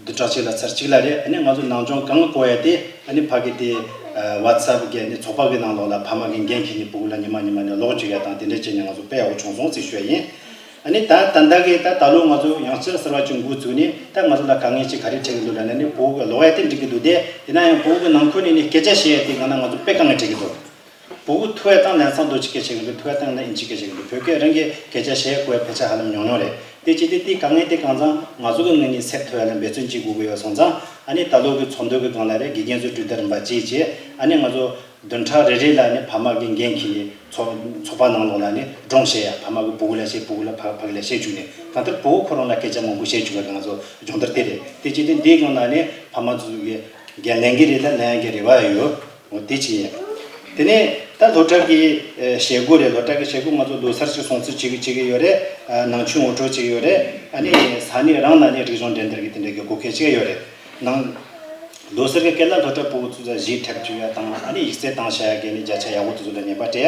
བདུན་ཕྲག་གཅིག་ལ་ཚར་གཅིག་ལ་རེད། ཨ་ནི་ང་ཚོ་ནང་སྦྱོང་གང་གོ་ཡ་དེ་ཨ་ནི་ཕ་གི་དེ་ཨ་WhatsApp་གི་ཨ་ནི་ཚོགས་པ་གི་ནང་ལོགས་ལ་ཕ་མ་གི་འགན་འཁྱེར་ནས་སྤུ་གུ་ལ་ཉི་མ་ཉི་མ་ནས་ཀློག་བཅུག་ཡ་དང་དེ་འདྲ་བྱས་ནས་ང་ཚོ་དཔེ་ཡག་པོ་བྱུང་སོང་ཟེར་ཞུ་ཡ་ཡིན། ཨ་ནི་ད་ད་ལྟ་གི་ད་ད་ལོ་ང་ཚོ་ཡང་བསྐྱར་གསར་བ་ཅིག་འགོ་བཙུགས་ནས་ད་ང་ཚོ་ལ་དཀའ་ངལ་ཅིག་ག་རེ་འཕྲད་ཀྱི་འདུག་ལབ་ན་ནི་སྤུ་གུ་གི་ཀློག་ཡ་དེ་འགྲིག་གི་འདུག་སྟེ། ཡིན་ན་ཡང་སྤུ་གུ་གི་ནང་ཁུལ་ནས་ནི་སྐད་ཆ་བཤད་ཡ་དེ་གང་ན་ང་ཚོ་དཔེ་དཀའ་ངལ་འཕྲད་ཀྱི་འདུག་སྤུ་གུ་ཐུག་ཡ་དང་ལན་སང་རྡོ་ཆི་སྐད་ཆ་གི་འདུག་ཐུག་ཡ་དང་ན་ཨིན་ཇི་སྐད་ཆ་གི་འདུག་བོད་སྐད་རང་གི་སྐད་ཆ་བཤད་ཡ་གོ་ཡ་ཕལ་ཆེར་ཧ་ལམ་ཉུང་ཉུང་རེད། དེ་བྱས་ཏེ་དེའི་དཀའ་ངལ་དེ་གང་ཚང་ང་ཚོ་གི་ངོས་ནས་སེལ་ཐུབ་ཡ་ལ་འབད་བརྩོན་བྱེད་དགོས་ཀྱི་ཡོད་སོང་ཙང་། ཨ་ནི་ད་ལོ་གི་ཚོགས་འདུ་གི་སྒང་ལ་རེད། དགེ་རྒན་ཚོའི་གྲོས་བསྡུར་རིམ་པ་བྱས་བྱས། ཨ་ནི་ང་ཚོ་བདུན་ཕྲག་རེ་རེ་ལ་ནི་ཕ་མ་གི་འགན་འཁྱེར་ནས་ཚོགས་ཚོགས་པ་ནང་ལོགས་ལ་ནི་སྒྲུང་བཤད་ཡ། ཕ་མ་གི་སྤུ་གུ་ལ་བཤད། སྤུ་གུ་ལ་ཕ་ཕ་གི་ལ་བཤད་བཅུག་ནས་གང་ལྟར་སྤུ་གུ་ཁོ་རང་ལ་སྐད་ཆ་མང་པོ་བཤད་བཅུག་པ་གི་ང་ཚོ་སྦྱོང་བརྡར་དེ་རེད། དེ་བྱས་ཏེ་འདིའི་སྒང་ལ་ནི་ཕ་མ་ཚོ་གི་འགན་ལེན་གི་རེད་ལ་ལེན་ཡ་གི་རེ་བ་ཡོད། འོ་དེ་བྱས་ཡིན། དེ་ནས་ད་སློབ་གྲྭ་གི་ཨེ་བྱེད་སྒོ་རེད། སློབ་གྲྭ་གི་བྱེད་སྒོ་ང་ཚོ་ལོ་གསར་ཅིག་སྲུང་བརྩི་བྱེད་ཀྱི་བྱེད་ཀྱི་ཡོད་རེད། ཨ་ནང་ཆོས་ངོ་སྤྲོད་བྱེད་ཀྱི་ཡོད་རེད། ཨ་ནི་ས་གནས་རང་ལ་ནི་རིག་གཞུང་འགྲན་བསྡུར་གི་དེ་འདྲ་གི་དགོས་གལ་ཅིག་ཡོད་རེད། ནང་ལོ་གསར་གི་སྐབས་ལ་སློབ་གྲྭ་སྤུ་གུ་ཚོ་ཚོ་གཞས་འཁྲབ་བཅུག་ཡ་དང་ཨ་ནི་ཡིག་རྩལ་བཏང་བྱ་ཡ་གི་ནི་བརྒྱ་ཆ་ཡག་པོ་དེ་ཚོ་ལ་ཉན་པ་སྤྲད་ཡ།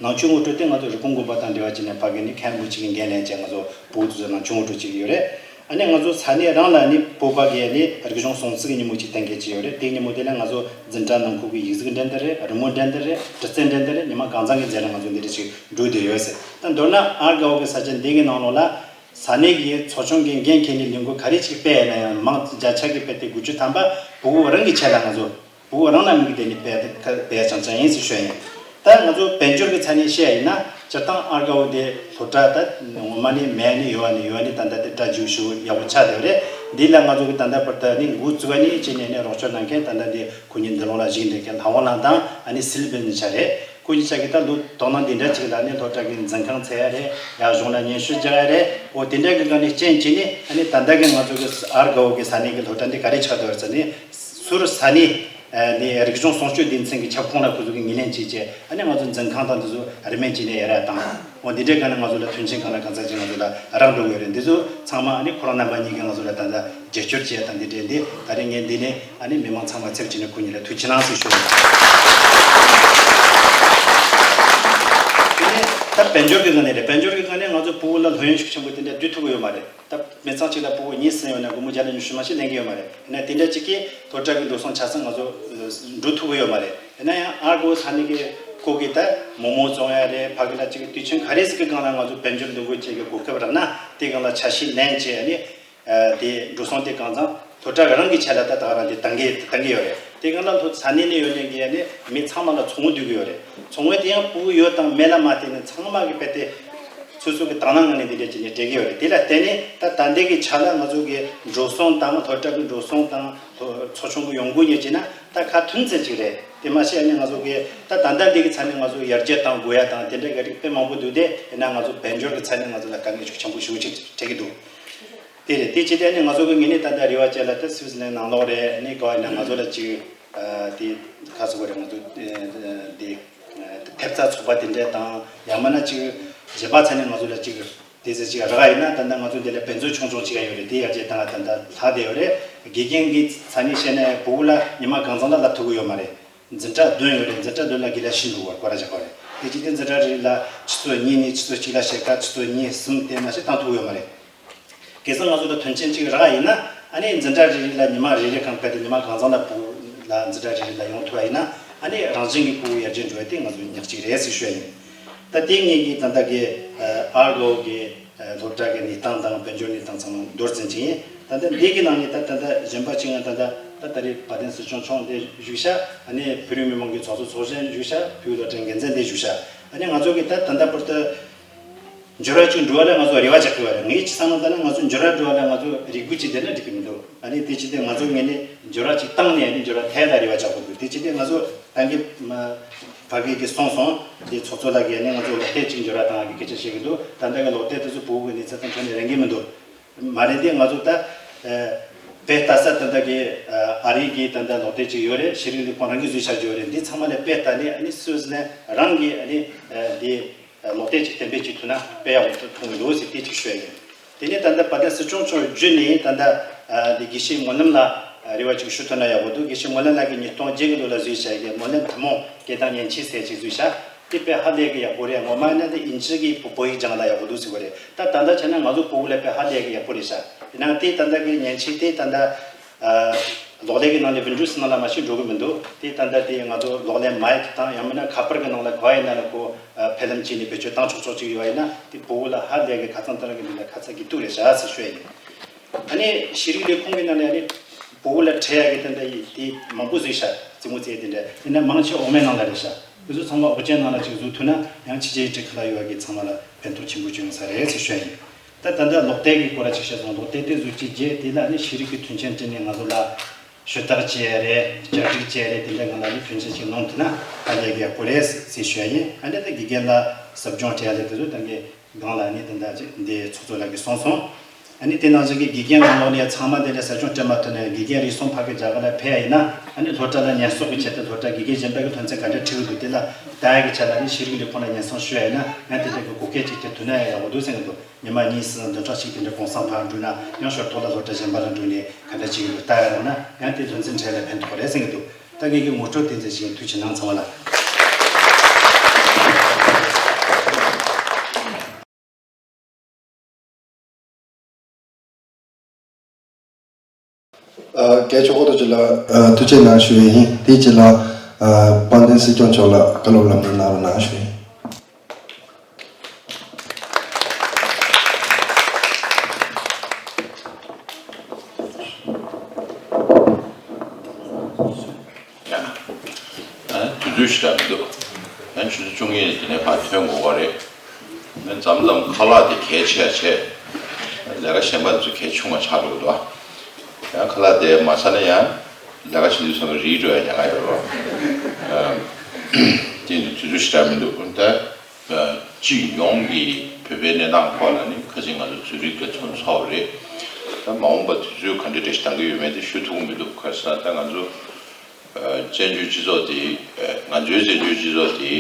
ནང་ཆོས་ངོ་སྤྲོད་དེ་ང་ཚོ་རིག་ཁུངས་དགོན་པ་དང་འབྲེལ་བ་བྱས་ནས་ཕ་གི་ནི་མཁན་པོ་གཅིག་གི་འགན་ལེན་བྱས་ང་ཚོ་སྤུ་གུ་ཚོ་ཚོ་ནང་ཆོས་ངོ་སྤྲོད་བྱེད་ཀྱི་ཡོད་རེད། ཨ་ནི་ང་ཚོ་ས་གནས་རང་ལ་ནི་བོད་པ་གི་ནི་རིག་གཞུང་སྲུང་བརྩི་གི་ཉིན་མོ་ཅིག་གཏན་འཁེལ་བྱས་ཡོད་རེད། དེའི་ཉིན་མོ་དེ་ལ་ང་ཚོ་འཛིན་གྲྭ་ནང་ཁུལ་གྱི་ཡིག་གཟུགས་འགྲན་བསྡུར་རེད། རི་མོ་འགྲན་བསྡུར་རེད། གྲི་རྩལ་འགྲན་བསྡུར་རེད། ཉི་མ་གང་ཚང་གི་རྗེས་ལ་ང་ཚོ་འདི་འདྲ་ཞིག་འགྲོ་བསྡད་ཡོད་ཟེར། ད་མདོར་ན་ཨར་དགའ་བོ་གི་ས་ཆ་འདི་གི་ནང་ལོགས་ལ་ས་གནས་ཀྱི་ཚོགས་ཆུང་གི་འགན་འཁྱེར་ནས་ལས་འགུལ་ག་རེ་ཞིག་སྤེལ་ཡ་ན་ཡང་མང་བརྒྱ་ཆ་གི་སྤེལ་ཏེ་དགུ་བཅུ་ཐམ་པ་བོད་རང་གི་ཆེད་ལ་ང་ཚོ་བོད་རང་ལ་དམིགས་ཏེ་ནི་སྤེལ་ཏེ་ཁ་སྤེལ་ཡ་ཅང་ཅང་ཡིན་ཟེར་ཞུ་ཡ་ཡིན། ད་ང་ཚོ་དཔལ་འབྱོར་གྱི་ཆ་ནས་བཤད་ཡ་ཡིན་ན་སྤྱིར་བཏང་ཨར་དགའ་བོ་དེ་སློབ་གྲྭ་ད་ངོ་མ་ནི་མེད་ནི་ཡོད་ནི་ཡོད་ནི་ད་ལྟ་དེ་གྲ་རྒྱུག་ཞུ་ཡག་པོ་ཆགས་བསྡད་རེད། འདི་ལ་ང་ཚོ་གི་ད་ལྟ་བར་དུ་ནི་འགོ་བཙུགས་པ་ནི་ཅི་ནས་ནི་རོགས་སྐྱོར་གནང་མཁན་ད་ལྟ་འདི་ཁོ་གཉིས་འདི་ལོ་ལ་བཞུགས་འདི་མཁན་ལྷ་དབང་ལགས་དང་ཨ་ནི་སིལ་བེ་ནི་ཆ་རེད། ཁོ་གཉིས་ཆ་གི་ད་ལོ་དོ་སྣང་འདི་འདྲ་ཅིག་ལ་ནི་སློབ་གྲྭ་གི་འཛིན་ཁང་འཚོལ་ཡ་རེད། ཡར་གཞུང་ལ་སྙན་ཞུ་རྒྱག་ཡ་རེད། འོ་དེ་འདྲ་གི་སྒང་ནས་རྐྱེན་གྱིས་ནི་ཨ་ནི་ད་ལྟ་གི་ང་ཚོ་གི་ཨར་དགའ་བོ་གི་ས་གནས་གི་སློབ་གྲྭ་འདི་ག་རེ་ཆགས་འདུག་ཟེར་ནི་ཟུར་ས་གནས་ནི་རིག་གཞུང་སྲུང་སྐྱོབ་སྡེ་ཚན་གྱི་ཁྱབ་ཁོངས་ལ་ཁོ་ཚོ་གི་ངོས་ལེན་བྱས་བྱས་ཨ་ནི་ང་ཚོ་འཛིན་ཁང་དང་འདི་ཚོ་རིན་མེད་བྱས་ནས་ཡར་ར་བཏང་། འོ་འདི་འདྲའི་སྒང་ནས་ང་ཚོ་ལ་མཐུན་རྐྱེན་གང་ལ་གང་འཚམ་ཅིག་ང་ཚོ་ལ་རག་འགྲོ་གི་ཡོད་རེད། འདི་ཚོ་ཚང་མ་ཨ་ནི་ཁོ་རང་རྣམ་པ་གཉིས་ཀྱིས་ང་ཚོ་ལ་ད་ལྟ་རྒྱབ་སྐྱོར་བྱས་དང་འདི་འདྲའི་འདི་ད་རེས་ངས་འདི་ནས་ཨ་ནི་མི་མང་ཚང་མ་ཚབ་བྱས་ནས་ཁོ་གཉིས་ལ་ཐུགས་རྗེ་གནང་ཟེར་ཞུ་ཡ་ཡིན། ད་དཔལ་འབྱོར་གྱི་སྒང་ནས་རེད། དཔལ་འབྱོར་གྱི་སྒང་ནས་ང་ཚོ་ཕྲུ་གུ་ལ་སློབ་ཡོན་ཤུགས་ཆེན་པོ་དེ་འདྲ་བསྡུ་ཐུབ་ཀྱི་ཡོད་མ་རེད། ད་མི་ཚང་གཅིག་ལ་ཕྲུ་གུ་གཉིས་གསུམ་ཡོད་ན་སྒོར་མོ་བརྒྱ་ལ་ཉི་ཤུ་མ་ཞིག་ལེན་གྱི་ཡོད་མ་རེད། ཡིན་ན་དེ་འདྲ་གཅིག་གིས་སློབ་གྲྭ་གི་འགྲོ་སོང་ཆ་ཚང་ང་ཚོ་འགྲོ་ཐུབ་ཀྱི་ཡོད་མ་རེད། ཡིན་ན་ཡང་ཨར་གོ་ས་གནས་ཀྱི་ཁོ་གི་ད་མོག་མོག་བཙོང་ཡ་རེད། ཕ་གི་ལ་གཅིག་གི་དུས་ཆེན་ག་རེ་ཟིག་གི་སྒང་ལ་ང་ཚོ་དཔལ་འབྱོར་འདུ་འགོད་བྱེད་ཀྱི་གོ་སྐབས་རག་ན་དེ་སྒང་ལ་འཆར་གཞི་ལེན་བྱས་ཨ་ནི། དེ་འགྲོ་སོང་དེ་གང་ཚང་སློབ་གྲྭ་རང་གི་ཆེད་ལ་ད་ད་རང་དེ་གཏང་གི་གཏང་གི་ཡོད་རེད། དེ་སྒང་ལ་སློབ་ས་གནས་ནས་ཡོད་མཁན་གྱི་ཨ་ནི་མི་ཚང་མ་ལ་ཚོང་བསྡུ་གི་ཡོད་རེད། ཚོང་བས་དེ་ཡང་ཕྲུ་གུ་ཡོད་དང་མེད་ལ་མ་བལྟས་ནས་ཚང་མ་གི་དཔེ་དེ་སོ་སོ་གི་དང་བླངས་ངང་ནས་འདི་འདྲ་བྱས་ནས་སྤྲད་གི་ཡོད་རེད། དེ་ལ་བརྟེན་ནས་ད་ད་ལྟའི་གི་ཆ་ལ་ང་ཚོ་གི་འགྲོ་སོང་དང་སློབ་གྲྭ་གི་འགྲོ་སོང་དང་ཚོགས་ཆུང་གི་ཡོང་སྒོ་གཉིས་བྱས་ན་ད་ཁ་མཐུན་ཚད་ཅིག་རེད། དེ་མ་ཟད་ཨ་ནི་ང་ཚོ་གི་ད་ད་ལྟ་འདི་གི་ཚ་ནས་ང་ཚོ་ཡར་རྒྱས་གཏང་དགོས་ཡ་དང་དེ་འདྲ་གི་རིགས་དཔེ་མང་པོ་འདུག་དེ་ཡིན་ན་ང་ཚོ་དཔལ་འབྱོར་གི་ཚ་ནས་ང་ཚོ་ལ་དཀའ་ངལ་ཤུགས་ཆེན་པོ་ཞེ་པོ་ཅིག་འཕྲད་ཀྱི་འདུག་དེ་རེད། དེ་ཅི་སྟེ་ནི་ང་ཚོ་གི་ངེས་ནས་ད་ལྟ་རེ་བ་བཅས་ལ་ད་སུད་སི་ལན་ནང་ལོགས་རེད། ནི་ག་ཡིན་ན་ང་ཚོ་ལ་ཅིག་དེ་ཁ་སོ་གོ་རེད། ང་ཚོ་དེ་ཐེབས་རྩ་ཚོགས་པ་དེ་འདྲས་དང་ཡང་མིན་ན་ཅིག་གཞན་པ་ཚ་ནས་ང་ཚོ་ལ་ཅིག་དེ་ཚོ་ཅིག་རག་ཡིན་ན་ད་ལྟ་ང་ཚོ་འདི་ལ་དཔེ་མཛོད་ཆུང་ཆུང་ཅིག་ཡོད་རེད། དེ་ཡར་རྒྱས་བཏང་ད་ལྟ་ལྷག་བསྡད་ཡོད་རེད། དགེ་རྒན་གྱི་ཚ་ནས་བཤད་ན་ཕྲུ་གུ་ལ་ཉི་མ་གང་ཚང་ལ་བསླབ་ཐུབ་ཀྱི་ཡོད་མ་རེད། འཛིན་གྲྭ་བདུན་ཡོད་རེད། འཛིན་གྲྭ་བདུན་ལ་དགེ་ལས་བཞི་འདུག་བར་སྐོར་ར་བྱེད་པ་རེད། དེ་ཅི་སྟེ་འཛིན་གྲྭ་རེ་རེ་ལ་ཆུ་ཚོད་གཉིས་ནས་ཆུ་ཚོད་གཅིག་ལ་ཕྱེད་ཀ་ཆུ་ཚོད་གཉིས་གསུམ་དེ་མ་ཞིག་བཏང་ཐུབ་ཡོད་མ་རེད། གལ་སྲིད་ང་ཚོ་ལ་དོན་ཆེན་གཅིག་རག་ཡིན་ན་ཨ་ནི་འཛིན་གྲྭ་རེ་རེ་ལ་ཉི་མ་རེ་རེ་གང་སྤེལ་ཏེ་ཉི་མ་གང་ཚང་ལ་ཕྲུ་གུ་ལ་འཛིན་གྲྭ་རེ་རེ་ལ་ཡོང་ཐུབ་པ་ཡིན་ན་ཨ་ནི་རང་བཞིན་གྱིས་ཕྲུ་གུ་ཡར་རྒྱས་འགྲོ་ཡ་དེ་ང་ཚོ་ཉག་གཅིག་རེད་ཟེར་ཞུ་ཡ་ཡིན། ད་དེ་ངེད་ཀྱི་ད་ལྟ་གི་ཨར་གོ་གི་སློབ་གྲྭ་གི་གནས་སྟངས་དང་དཔལ་འབྱོར་གནས་སྟངས་ཚང་མ་མདོར་ཙམ་ཅིག་ཡིན། ད་ལྟ་འདི་གི་ནང་ནས་ད་ད་ལྟ་གཞན་པ་གཅིག་ང་ད་ལྟ་ད་ད་རེས་བ་དན་སྲིད་སྐྱོང་མཆོག་འདི་བཞུགས་ཤག་ཨ་ནི་བོད་རིགས་མི་མང་གི་ཚོགས་གཙོ་ཚོགས་གཞོན་བཞུགས་ཤག་བོད་སློབ་གྲྭའི་འགན་འཛིན་འདི་བཞུགས་ཤག་ཨ་ནི་ང་ཚོ་གི་ད་ད་ལྟ་བར་དུ་འགྱུར་བ་གཅིག་འགྲོ་བ་ལ་ང་ཚོ་རེ་བ་བཅག་གི་ཡོད་རེད། ངའི་ཆ་ཚང་ན་ད་ལྟ་ང་ཚོ་འགྱུར་བ་འགྲོ་བ་ལ་ང་ཚོ་རེ་སྒུག་ཅིག་བསྡད་ན་འགྲིག་གི་མི་འདུག་ཨ་ནི་དེ་ཅི་སྟེ་ང་ཚོ་ངོས་ནས་འགྱུར་བ་ཅིག་བཏང་ནས་ཨ་ནི་འགྱུར་བ་ཐད་ལ་རེ་བ་བཅག་དགོས་འདུག་དེ་ཅི་སྟེ་ང་ཚོ་ད་གི་ཕ་གི་གི་སོང་སོང་དེ་ཚོགས་གཙོ་ལགས་ཀྱིས་ཨ་ནི་ང་ཚོ་ལོག་སྟེ་ཅིག་འགྱུར་བ་བཏང་གི་སྐད་ཆ་བཤད་གི་འདུག་ད་ལྟ་གི་ལོག་སྟེ་དེ་ཚོ་ཕྲུ་གུ་གི་གནས་ཚད་དང་ཁྱོན་ནས་རན་གི་མི་འདུག་མ་རེད་དེ་ང་ཚོ་ད་དཔེ་ལྟ་ས་ད་ལྟ་གི་ཨ་རི་གི་ད་ལྟ་ལོག་སྟེ་ཅིག་ཡོད་རེད། ཤེས་རིག་ལས་ཁུངས་རང་གིས་བཟོས་བཞག་ཡོད་རེད། འདི་ཚང་མ་ལ་དཔེ་ལྟ་ནས་ཨ་ནི་སུད་སི་ལན་རང་གི་ཨ་ནི་འདི་ལོག་སྟེ་ཅིག་གཏན་འབེབས་ཅིག་ཐུབ་ན་དཔེ་ཡག་པོ་མཐོང་གི་འདུག་ཟེར་དེ་ཅིག་ཤོད་ཡིན། དེ་ནས་ད་ལྟ་བ་དན་སྲིད་སྐྱོང་མཆོག་བརྒྱུད་ནས་ད་ལྟ་འདི་དགེ་བཤེས་སྨོན་ལམ་ལགས་རེ་བ་ཅིག་ཞུ་ཐུབ་ན་ཡག་པོ་འདུག་དགེ་བཤེས་སྨོན་ལམ་ལགས་ཀྱིས་ཉིས་སྟོང་བརྒྱད་གི་ལོ་ལ་བཟོས་བཞག་གི་སྨོན་ལམ་ཐུན་མོང་སྐད་གདངས་མཉེན་ཆས་ཟེར་ཅིག་བཟོས་བཞག་དེ་དཔེ་ཧ་ལས་ཀྱི་ཡག་པོ་རེད། ངོ་མ་ཡིན་ན་དེ་དབྱིན་ཇི་གི་བོད་ཡིག་སྦྱང་ན་ཡག་པོ་འདུག་ཟེར་བ་རེད། ད་ད་ལྟ་བྱས་ན་ང་ཚོ་བོད་ལ་དཔེ་ཧ་ལས་ཀྱི་ཡག་པོ་རེད་ཤག་ཡིན་ནའང་དེ་ད་ལྟ་གི་མཉེན་ཆས་དེ་ད་ལྟ་ལོག་ལས་ཀྱི་ནང་ནས་བིན་ཌོས་ནང་ལ་མ་ཤི་འགྲོ་གི་མི་འདུག་དེ་ད་ལྟ་དེ་ང་ཚོ་ལོག་ལས་མའིག་དང་ཡང་མིན་ན་ཁ་པར་གྱི་ནང་ལ་གོ་ཡིན་ན་ལ་ཁོ་ཕལ་ལམ་བྱས་ནས་བེད་སྤྱོད་བཏང་ཆོག་ཆོག་ཅིག་ཡོད་ཡིན་ན་དེ་བོད་ལ་ཧ་ལས་ཀྱི་ཁ་ཚང་ཏང་གི་མི་ལ་ཁ་ཚ་གི་ཐུག་རེད་ཤག་ཟེར་ཤོད་ཡིན། ཨ་ནི་ཤེས་རིག་ལས་ཁུངས་ཀྱི་ནང་ནས་ཨ་ནི་བོད་ལ་འཕྲད་ཡག་གི་དེ་འདྲ་ཡི་དེ་མང་པོ་བཟོས་ཤག་རྩེད་མོ་རྩེ་དེ་འདྲ་ཡིན་ན་མང་ཆེ་འོག་མའི་ནང་ལ་རེད་ཤག་དེ་ཚོ་ཚང་མ་ཨོ་རྒྱན་ནང་ལ་ཅིག་བཟོ་ཐུབ་ན་ཡང་ཕྱི་རྒྱལ་ཡུལ་ཁྲིམས་ཁང་ལ་ཡོད་པ་གི་ཚང་མ་ལ་ཕན་ཐོགས་ཆེན་པོ་བྱུང་ས་རེད་ཟེར་ཤོད་ཡིན། ད་ད་ལྟ་ལོག་སྟེ་གི་སྐོར་ལ་ཅིག་བཤད་སོང་། ལོག་སྟེ་དེ་བཟོ་ཅིག་རྗེས་དེ་ལ་ནི་ཤེས་རིག་གི་མཐུན་རྐྱེན་སྤྲད་ནས་ང་ཚོ་ལ་ཞུ་དག་བྱས་རེད། བསྐྱར་སྒྲིག་བྱས་རེད། དེ་འདྲ་ང་ལ་ནི་མཐུན་རྐྱེན་ཅིག་གནང་ཐུབ་ན་ཧ་ལས་ཀྱི་ཡག་པོ་རེད་ཟེར་ཞུ་ཡ་ཡིན། ཨ་ནི་ད་དགེ་རྒན་ལ་ཟབ་སྦྱོང་སྤྲད་ཡ་ལས་དེ་ཚོ་ད་གི་སྒང་ལ་ནི་དེ་འདྲ་ཅིག་འདི་ཚོགས་གཙོ་ལགས་ཀྱིས་གསུངས་སོང་། ཨ་ནི་དེ་ནང་བཞིན་གྱི་དགེ་རྒན་ནང་ལོགས་ནས་ཚང་མ་དེ་འདྲ་ཟབ་སྦྱོང་སྤྲད་མ་ཐུབ་ན་དགེ་རྒན་རེ་ཟུང་ཕ་གི་རྒྱ་གར་ལ་ཕེབས་ཡ་ཡིན་ན་ཨ་ནི་སློབ་གྲྭ་ལ་ཉེན་སྲུང་གི་ཆེད་དུ་སློབ་གྲྭ་དགེ་རྒན་གཞན་པ་གི་ཐོན་རྫས་ག་འདྲ་ཁྲིད་གི་འདུག་དེ་ལ་ལྟ་ཡ་གི་ཆེད་ལ་ནི་ཤེས་རིག་ལས་ཁུངས་ལ་ཉེན་སྲུང་ཞུ་ཡ་ཡིན་ན་ཡང་དེ་འདྲ་གི་གོ་སྐབས་ཅིག་དེ་ཐོབ་ན་ཡག་པོ་འདུག་བསམ་གི་འདུག་ཉི་མ་གཉིས་གསུམ་བདུན་ཕྲག་གཅིག་དེ་འདྲ་གུང་སེང་ཕར་འགྲོ་ན་ཡང་ཞོར་ཐོག་ལ་སློབ་གྲྭ་གཞན་པ་ལ་འགྲོ་ནས་ག་འདྲ་བྱེད་ཀྱི་འདུག་ལྟ་ཡ་རག་ན་ཡང་དེ་ཐོན་རྫས་འཕྲལ་ལ་ཕན་ཐོགས་རེད་བསམ་གི་འདུག་ད་ངེད་ཀྱི་ངོ་སྤྲོད་དེ་ཙམ་ཞིག་ཐུགས་རྗེ་གནང་ཚང་མ་ལ། ཨ། སྐད་ཆོག་གོ་ཐུགས་རྗེ་ལ། ཨ། ཐུགས་རྗེ་གནང་ཞུ་ཡས་ཡིན། དེའི་རྗེས་ལ། ཨ། དཔལ་ལྡན་སྲིད་སྐྱོང་མཆོག་ལ་བཀའ་སློབ་ལམ་སྟོན་གནང་རོགས་གནང་ཞུ་ཡས་ཡིན། ཡང་། ཨ། དུས་ཚོད་ཞིག་འདྲ་མི་འདུག་ཡང་ཆུ་ཚོད་བཅུ་གཉིས་ནས་དེ་ནས་ཕར་ཐོན་དགོས་པ་རེད། ནས་མཚམས་མཚམས་ཁ་ལག་དེ་གལ་ཆེ་ཡ་ཆེ། ལས་ཀ་གཞན་པ་དེ་ཚོ་གལ་ཆུང་བ་ཆགས་འགྲོ་གི་འདུག་ཡང་ཁ་ལག་དེ་མ་ཟ་ན་ཡང་ལས་ཀ་བྱེད་དུས་ཙམ་པ་རིལ་འགྲོ་ཡ་ཉེན་ཁ་ཡོད་རེད། ཨ། དེ་ཡིན་དུས་དུས་ཚོད་ཞིག་འདྲ་མི་འདུག་ད། སྤྱི་ཡོངས་ཀྱི་བོད་པའི་གནས་སྟངས་སྐོར་ལ་ནི་ཁ་ཅིག་ང་ཚོ་ཚོད་རིག་གི་ཚོགས་འདུ་ཚོགས་པ་རེད། ད་མ་འོངས་པ་དུས་ཚོད་ག་འདྲ་འདྲ་ཞིག་འདང་གི་ཡོད་མེད་དེ་ཞུ་ཐུབ་ཀྱི་མི་འདུག་ག་རེ་ཟེར་ན་ད་ང་ཚོ་བཙན་བྱོལ་སྤྱི་ཚོགས་དེ་ང་ཚོའི་བཙན་བྱོལ་སྤྱི་ཚོགས་དེ་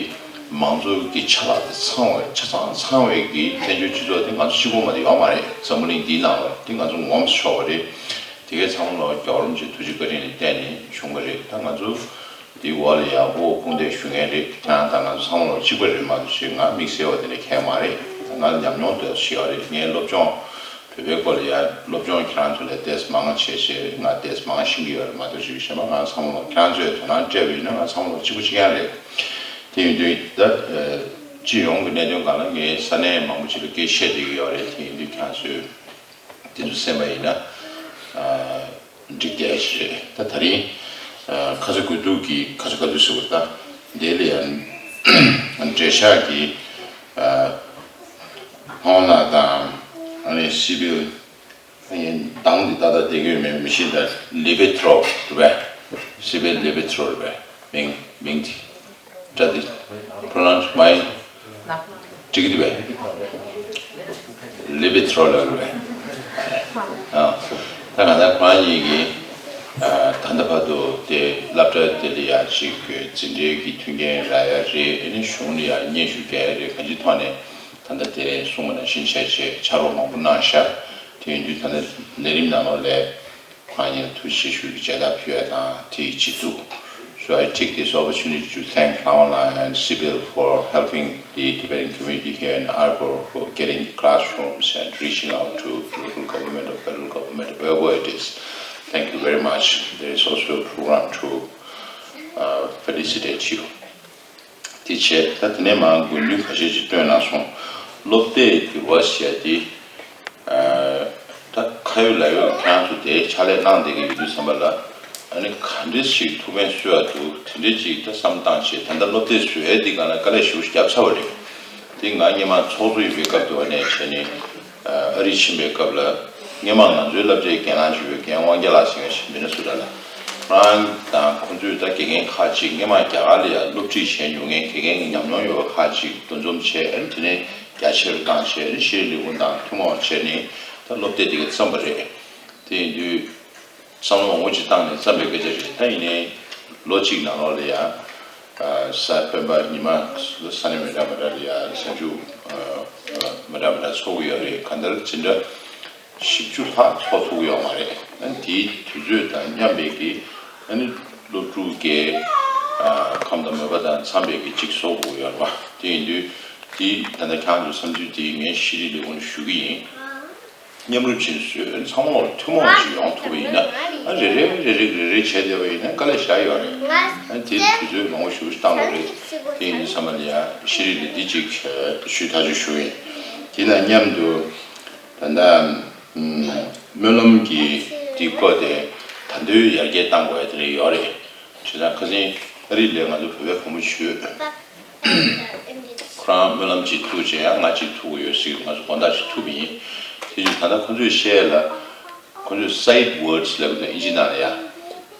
མང་གཙོ་གི་ཆ་ལག་དེ་ཚང་བའི་ཆ་ཚང་ཚང་བའི་གི་བཙན་བྱོལ་སྤྱི་ཚོགས་དེ་ང་ཚོ་གཅིག་པོ་མ་གཏོགས་ཡོད་མ་རེད། འཛམ་བུ་གླིང་འདིའི་ནང་ལ་དེ་ང་ཚོ་ངོམས་ཆོག་པ་རེད། དེ་གའི་ཚང་མ་ལ་རྒྱལ་བ་རིན་པོ་ཆེའི་ཐུགས་རྗེ་བཀའ་དྲིན་ལ་བརྟེན་ནས་བྱུང་བ་རེད། ད་ང་ཚོ། དེའི་འོག་ལ་ཡང་ཨོ་སྐུང་འདེབས་ཞུ་མཁན་རེད། ཁྱེད་རང་དང་ང་ཚོ་ཚང་མ་ལོ་གཅིག་པ་རེད་མ་གཏོགས་ཞེས་ང་དམིགས་བསལ་བ་དེ་འདྲ་གང་ཡང་མ་རེད། ང་ལ་ཉམས་མྱོང་དེ་ཞིག་ཡོད་རེད། ངའི་སློབ་སྦྱོང་བོད་པའི་སྐོར་ལ་ཡང་སློབ་སྦྱོང་ཁྱེད་རང་ཚོ་ལས་ཏོག་ཙམ་མང་བ་བྱས་བྱས་རེད། ང་ཏོག་ཙམ་མང་བ་ཤེས་ཀྱི་ཡོད་རེད་མ་གཏོགས་ཞེས་བཤད་པ། ང་ཚང་མ་ལོ་ཁྱེད་རང་ཚོས་དོ་སྣང་སྤྲད་པ་ཡིན་ན་ང་ཚང་མ་ལོ་གཅིག་པ་གཅིག་རྐྱང་རེད། དེ་ཡིན་དུས་ད་སྤྱི་ཡོངས་ཀྱི་གནད་དོན་སྒང་ལ་ངས་ས་གནས་མང་པོ་ཅིག་ལ་སྐད་ཆ་བཤད་བསྡད་ཀྱི་ཡོད་རེད། དེ་ཡིན་དུས་ཁྱེད་རང་ཚོས་དེ་ཚོ་གསན་པ་ཡིན་ན་འགྲིག་བསྡད་ཀྱི་རེད། ད་ད་རིང་ཁ་ས་དགོས་གཏུགས་ཀྱི་ཁ་ས་དགོས་གཏུགས་ཟེར་བ་ད་འདི་ལ་ཡང་འབྲེལ་ཆགས་ཀྱི་ཧོང་ལ་དང་ཨ་ནི་སི་བིལ་ཡིན་དང་འདི་ད་ལྟ་བསྡད་ཀྱི་ཡོད་མེད་མི་ཤེས། ད་ལི་བེ་ཐྲོ་རེད་པས། སི་བིལ་ལི་བེ་ཐྲོ་རེད་པས། མིང་མིང་དེ་སྒྲ་དེ་པྲོ་ནོན་སི་མ་ཡིན། འགྲིག་གི་འདུག་པས། ལི་བེ་ཐྲོ་ལབ་རེད་པས། ཨ་ད་ང་ད་ཁོ་རང་གཉིས་ཀྱིས་ད་ལྟ་བར་དུ་དེ་སློབ་གྲྭ་དེ་ལ་ཡ་ཅིག་འཛིན་གྲྭའི་གི་མཐུན་རྐྱེན་རག་ཡ་རེད། ཨ་ནི་གཞུང་ལ་ཡ་སྙན་ཞུ་རྒྱག་ཡ་རེད། གང་ཅིའི་ཐོག་ནས་ད་ལྟ་དེ་གསུངས་པ་ནང་བཞིན་བྱས་བྱས་ཕྱག་རོགས་མང་པོ་གནང་ཤག་དེ་ཡིན་དུས་ད་ལྟ་ལས་རིམ་ནང་ལོགས་ལ་ཁོང་ཉིད་ཐུགས་རྗེ་ཆེ་ཞུ་རྒྱུ་མཇལ་དར་ཕུལ་ཡ་དང་དེ་ཡི་བྱེད་ཐུབ། So I take this opportunity to thank Hlawan and Sibyl for helping the Tibetan community here in Argor for getting the classrooms and reaching out to the local government or federal government, wherever it is. Thank you very much. There is also a program to uh, felicitate you. དེ་བྱས་ད་དེ་ནས་མར་དགོས་འདུན་ཁ་ཤས་ཅིག་བཏོན་གནང་སོང་། སློབ་དེབ་འགྱུར་བ་ཟེར་ཡ་དེ། ད་ཁ་ཡོད་ལག་ཡོད་ཁྱེད་རང་ཚོ་དེ་ཕྱག་ལས་གནང་བསྡད་ཀྱི་ཡོད་དུས་ཙམ་པ་ལ། ཨ་ནི་ག་འདྲས་ཞིག་ཐུགས་ཕན་གསོས་ཡ་འདུག་དེ་འདྲས་ཅིག་ད་བསམ་བཏང་བྱས་ད་ལྟ་སློབ་དེབ་བཟོ་ཡ་འདི་སྒང་ལ་དཀའ་ལས་ཞེ་པོ་ཞིག་བརྒྱབ་ཚར་བ་རེད། དེ་ང་སྔོན་མ་ཚོགས་གཙོ་ཡིན་པའི་སྐབས་དུ་བ་ནས་བྱས་ནས་ཨ་རི་ཕྱིན་པའི་སྐབས་ལ་སྔོན་མ་ང་ཚོའི་བསླབ་བྱའི་འགན་ལེན་ཞུ་བའི་རྒན་དབང་རྒྱལ་ལགས་ཟེར་མཁན་ཞིག་མི་ནི་སོ་ཊ་ལ། ཁོ་རང་དང་ཁོ་ཚོས་ད་དགེ་རྒན་ཁག་ཅིག་སྔོན་མ་རྒྱ་གར་ལ་ཡང་སློབ་ཁྲིད་བྱས་མྱོང་མཁན་དགེ་རྒན་གྱི་ཉམས་མྱོང་ཡོད་པ་ཁག་ཅིག་འདུ་འཛོམས་བྱས། ཨ་ནི་དེ་ནས་རྒྱ་ཆེར་བཏང་བྱས་ཨ་ནི་ཤེས་རིག་ལས་ཁུངས་དང་ཐུན་མོང་བྱས་ནས་ད་སློབ་དེབ་དེ་ག་བརྩམས་པ་རེད། དེ་ཡིན་དུས་བསམ་བློ་མང་པོ་ཅིག་བཏང་ནས་བརྩམས་པའི་སྐད་ཆ་རེད། ད་ཡིན་ནའི་ལོ་གཅིག་ནང་ལོགས་ལ་ཡང་གཟའ་སྤེན་པ་ཉི་མ་ས་གནས་མི་འདྲ་མི་འདྲ་ལ་ཡང་གཟའ་མཇུག་མི་འདྲ་མི་འདྲ་ཚོགས་ཀྱི་ཡོད་རེད། གང་ལྟར་འཛིན་གྲྭ་བཞི་བཅུ་ལྷག་ཚོགས་ཐུབ་ཀྱི་ཡོད་མ་རེད། ཨ་ནི་དེའི་དུས་ཚོད་དང་མཉམ་པའི་གི་ཨ་ནི་སློབ་ཕྲུག་གི་ཁམས་དང་མོས་པ་དང་འཚམ་པའི་གི་ཅིག་བཟོ་དགོས་ཡོད་རེད་པ། དེ་ཡིན་དུས་དེ་ད་ལྟ་ཁྱེད་རང་ཚོའི་བསམ་ཚུལ་དེ་ངས་ཤེས་རིག་ལས་ཁུངས་ལ་ཞུ་གི་ཡིན། མཉམ་རུབ་བྱས་ནས་བཟོས། ཨ་ནི་ཚང་མ་ལ་ཐུན་མོང་ཞིག་ཡོང་ཐུབ་པ་ཡིན་ན། ཨ་རེ་རེ་རེ་རེ་རེ་རེ་བྱས་བསྡད་པ་ཡིན་ན་དཀའ་ལས་བཞག་ཡོད་རེད། ཨ་ནི་དེ་དུས་ཚོད་མང་པོ་ཞེ་པོ་ཞིག་བཏང་དགོས་རེད། དེ་ཡིན་དུས་ཚང་མ་ལ་ཡ་ཤེས་རིག་ལ་འདི་གཅིག་ཞུས་ཐག་ཆོད་ཞུ་ཡིན། དེ་དང་མཉམ་དུ་ད་ལྟ་སྨོན་ལམ་གྱི་དེ་སྐོར་དེ་ད་དུང་ཡར་རྒྱས་གཏང་དགོས་ཡ་དེ་འདྲ་ཡོད་རེད། བྱས་ཙང་ཁ་སང་ཨ་རི་ལ་ང་ཚོ་བོད་པའི་བུ་མོ་ཞིག་ཡོད། ཁོ་རང་སྨོན་ལམ་གཅིག་ཐུག་བྱས་ཡང་ང་གཅིག་ཐུག་གི་ཡོད་ཟེར། ང་ཚོ་དགོང་དག་ཅིག་ཐུག་པ་ཡིན། དེ་བཞིན་ད་ལྟ་ཁོ་ཚོས་བཤད་ལ་ཁོ་ཚོས་སའིཌ་ཝརཌ་སི་ལབ་ཀྱི་འདུག་ཨིན་ཇི་ནང་ལ་ཡ།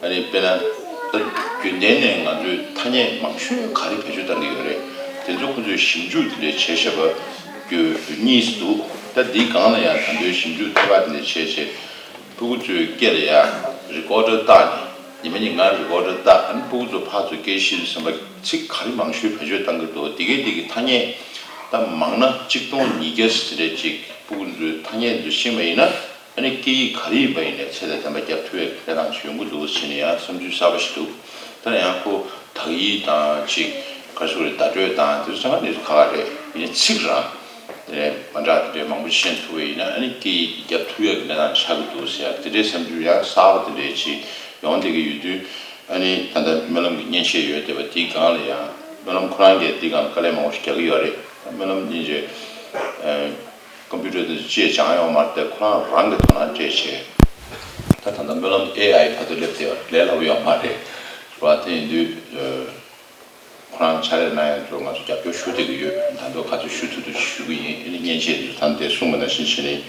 ཨ་ནི་དཔེར་ན་ད་རྒྱུན་ལྡན་ནས་ང་ཚོས་ཐ་སྙད་མང་ཤོས་ག་རེ་བེད་སྤྱོད་གཏང་གི་ཡོད་རེད། དེ་ཚོ་ཁོ་ཚོས་ཞིབ་འཇུག་དེ་འདྲའི་བྱས་བཞག་པ་རྒྱུ་གཉིས་སུ་འདུག་ད་འདིའི་སྒང་ལ་ཡང་ད་དུང་ཞིབ་འཇུག་ཐད་ཀར་དེ་འདྲ་བྱས་བྱས། སྤུ་གུ་ཚོའི་སྐེ་ལ་ཡ་རི་ཀོར་ཌར་བཏགས་ནས་ཉི་མ་ཉིན་གང་རི་ཀོར་ཌར་བཏགས། ཨ་ནི་སྤུ་གུ་ཚོ་ཕར་ཚུར་སྐད་བཤད་དུས་ཙམ་པ་ཚིག་ག་རེ་མང་ཤོས་བེད་སྤྱོད་གཏང་གི་འདུག་དེ་གའི་དེ་གི་ཐ་སྙད་ད་མང་ན་གཅིག་སྟོང་ཉིས་བརྒྱ་ཙམ་རེ་ཅིག་སྤུ་གུ་ཚོའི་ཐ་སྙད་ཚོ་ཤེས་པ་ཡིན་ན། ཨ་ནི་སྐད་ཡིག་ག་རེ་ཡིན་པ་ཡིན་ནའི་ཚད་ལས་བརྟན་པ་རྒྱབ་ཐུབ་པའི་གནས་སྟངས་ཤིག་ཡོང་གི་འདུག་ཟེར་ནས་ཡང་བསམ་ཚུལ་གསར་པ་ཞིག་འདུག་ད་ཡང་ཁོ་དག་ཡིག་དང་ཅིག་ག་རེ་ཟེར་དགོས་རེད། བརྡ་སྤྲོད་དང་དེ་ཚོ་ཚང་མ་དེ་ཚོ་ཁག་ཁག་རེད། ཡིན་ནའི་ཚིག་རང་དེ་མ་འདྲ་དེ་འདྲའི་མང་པོ་ཤེས་ཐུབ་པ་ཡིན་ན་ཨ་ནི་སྐད་ཡིག་རྒྱབ་ཐུབ་ཡག་གི་གནས་སྟངས་ཆགས་ཀྱི་འདུག་ཟེར་ཡག་དེ་འདྲའི་བསམ་ཚུལ་ཡང་གསར་པ་དེ་འདྲའི་ཅིག་ཡོང་བསྡད་ཀྱི་ཡོད་དུས། ཨ་ནི་ད་ལྟ་སྨོན་ལམ་གྱི་མཉེན་ཆས་ཡོད་བསྡད་པ་དེའི་སྒང་ལ་ཡང་སྨོན་ལམ་ཁོ་རང་གིས་དེའི་སྒང་ལ་དཀའ་ལས་མང་པོ་ཞིག་རྒྱག་གི་ཡོད་རེད། སྨོན་ལམ་སྙིང་རྗེ། ཀམ་པུ་ཊར་དེ་ཚོ་ཅིས་སྦྱང་ཡོད་མ་རེད་དེ་ཁོ་རང་རང་གི་དོ་སྣང་སྤྲད་བྱས། ད་ད་ལྟ་སྨོན་ལམ་ཨེ་ཨའི་བར་དུ་སླེབས་བསྡད་ཡོད་རེད། ལས་སླ་པོ་ཡོད་མ་རེད། རེད་བ། དེ་ཡིན་དུས་ཁོ་རང་ཕྱག་ལས་གནང་ཡག་ཚོ་ང་ཚོ་རྒྱབ་སྐྱོར་ཞུ་བསྡད་ཀྱི་ཡོད། ད་དུང་ག་ཚོད་ཞུ་ཐུབ་ཐུབ་ཞུ་གི་ཡིན། ཨ་ནི་མཉེན་ཆས་དེ་ཚོ་ད་དེ་གསུངས་པ་ནང་བཞིན་བྱས་ནས་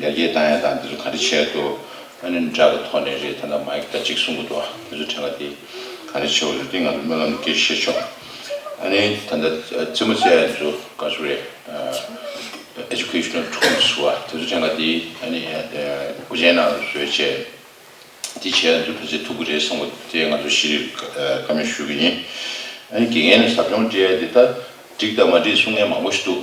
ཡར་རྒྱས་གཏང་ཡག་དང་དེ་ཚོ་ག་རེ་བྱས་འདུག་ཨ་ནི་སྒྲ་གི་ཐོག་ནས་རེད། ད་ལྟ་མའིག་ད་གཅིག་གསུང་གི་འདུག་དེ་ཚོ་ཕྲན་བུ་དེ་ག་རེ་བྱས་འདུག་དེ་ང་ཚོ་སྨོན་ལམ་སྐད་ཆ་བཤད་ཆོག་ཨ་ནི་ད་ལྟ་རྩེད་མོ་རྩེ་ཡག་ཚོ་ག་ཚོད་རེད། Educational tools བ་དེ་ཚོ་ཕྲན་བུ་དེ་ཨ་ནི་དབུ་ཅན་ནང་བཟོས་བྱས། དེ་བྱས་ན་ཚོ་ཕལ་ཆེར་ཐུག་གི་རེད་བསམ་གི་འདུག་དེ་ང་ཚོ་ཤེས་རིག་བཀའ་མོལ་ཞུ་གི་ཡིན། ཨ་ནི་དགེ་རྒན་ནས་ཟབ་སྦྱོང་སྤྲད་ཡ་དེ་ད་འགྲིག་དང་མ་འགྲིག་གསུང་མཁན་མང་པོ་ཞིག་འདུག་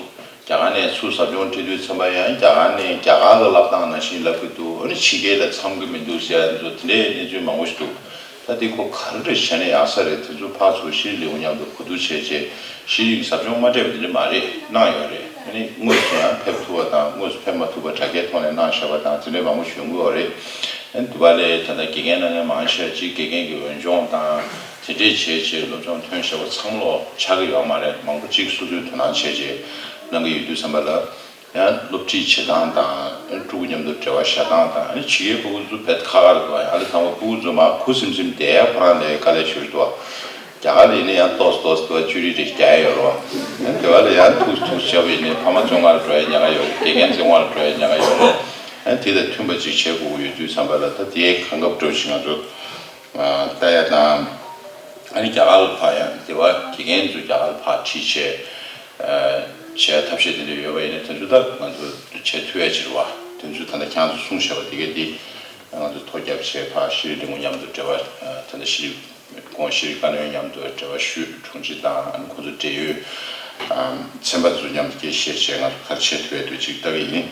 རྒྱ་གར་ནས་ཚུར་ཟབ་སྦྱོང་སྤྲད་དུས་ཙམ་པ་ཡང་རྒྱ་གར་ནས་རྒྱ་གར་གི་བསླབ་སྟངས་ནང་བཞིན་བསླབ་གི་འདུག་ཨ་ནི་ཕྱི་རྒྱལ་ལ་འཚམ་གི་མི་འདུག་ཟེར་ཡ་དེ་ཚོ་དེ་འདྲའི་གནས་ཚུལ་མང་པོ་ཞིག་འདུག་ད་དེ་ཁོ་ག་རེ་རེད་བྱས་ན་ཡག་ས་རེད། དེ་ཚོ་ཕར་ཚུར་ཤེས་རིག་ལས་ཁུངས་མཉམ་དུ་གོ་བསྡུར་བྱས་རྗེས་ཤེས་རིག་ཟབ་སྦྱོང་མ་སྤྲད་པ་དེ་འདྲ་མ་རེད། གནང་ཡོད་རེད། ཨ་ནི་དངོས་སུ་ཡང་ཕེབས་ཐུབ་པ་དང་དངོས་སུ་ཕེབས་མ་ཐུབ་པ་དྲ་རྒྱའི་ཐོག་ནས་གནང་བཞག་པ་དང་དེ་འདྲའི་མང་པོ་ཞིག་ཡོང་གི་ཡོད་རེད། ཨ་ནི་འདི་པ་ལས་ད་ལྟ་དགེ་རྒན་གནང་མཁན་མང་ཆེ་གཅིག་དགེ་རྒན་གྱི་འོས་སྦྱོང་དང་དེ་འདྲས་བྱས་རྗེས་སློབ་སྦྱོང་ཐོན་བཞག་པ་ཚང་མ་ལོ་ཆགས་ཀྱི་ཡོད་མ་རེད། མང་པོ་གཅིག་སོ་སོའི་དོ་སྣང་བྱས་རྗེས་གནང་གི་ཡོད་དུས་ཙམ་པ་ལ། ཡང་སློབ་ཁྲིད་བྱེད་སྟངས་དང་ཕྲུ་གུ་མཉམ་དུ་འབྲེལ་བ་བཞག་སྟངས་དང་། ཨ་ནི་ཕྱི་རྒྱལ་ཕྲུ་གུ་ཚོ་བེད་ཁག་ཁག་རེད་འདུག་ཨ་ལེ་ཚང་མ་ཕྲུ་གུ་ཚོ་མར་ཁུ་སིམ་སིམ་བསྡད་ཡ་ཁོ་རང་ལས་དཀའ་ལས་ཞེ་པོ་འདུག་རྒྱ་གར་ལ་ཡིན་ན་ཡང་ཏོག་ཙམ་ཏོག་ཙམ་འདུག་ཅུ་རི་རེ་རྒྱག་ཡ་ཡོད་རེད་བ། ཡང་དེ་བ་ལ་ཡང་ཐུག་ཐུག་བྱས་པ་ཡིན་ན་ཕ་མ་བཙོན་ཁང་ལ་འགྲོ་ཡ་ཉེན་ཁ་ཡོད་རེད། དགེ་རྒན་བཙོན་ཁང་ལ་འགྲོ་ཡ་ཉེན་ཁ་ཡོད་རེད། ཡང་དེ་དང་མཐུན་པ་ཅིག་བྱེད་དགོས་ཀྱི་ཡོད་དུས་ཙམ་པ་ལ་ད་དེ་གང་འགབ་འགྲོ་ཞིག་ང་ཚོ་ལྟ་ཡ་དང་། ཨ་ནི་རྒྱ་གར་ལ་ཕར་ཡང་དེ་བ་དགེ་རྒན་ཚོ་རྒྱ་གར་ལ་ཕར་ཁྲིད་བྱས། བྱས་ཐབས་ཤེས་དེ་འདྲ་ཡོད་པ་ཡིན་ན་དེ་ཚོ་ད་ང་ཚོ་བྱེད་ཐུབ་ཡ་ཅིག་རེད་བ། དེ་ཚོ་ད་ལྟ་ཁྱེད་རང་ཚོ་གསུངས་བཞག་པ་དེ་གས་དེ་ང་ཚོ་ཐོ་རྒྱབ་བྱས་ཕར་ཤེས་རིག་ལས་ཁུངས་མཉམ་དུ་འབྲེལ་བ། ད་ལྟ་ཤེས་རིག་ཁོང་ཤེས་རིག་བཀའ་བློན་མཉམ་དུ་འབྲེལ་བ་ཞུས། དྲུང་ཆེ་དང་ཨ་ནི་ཁོང་ཚོ་འབྲེལ་ཡོད་ཚན་པ་ཚོ་མཉམ་དུ་སྐད་བཤད་བྱས་ང་ཚོ་ག་རེ་བྱེད་ཐུབ་ཡ་འདུག་ཅིག་ལྟ་གི་ཡིན།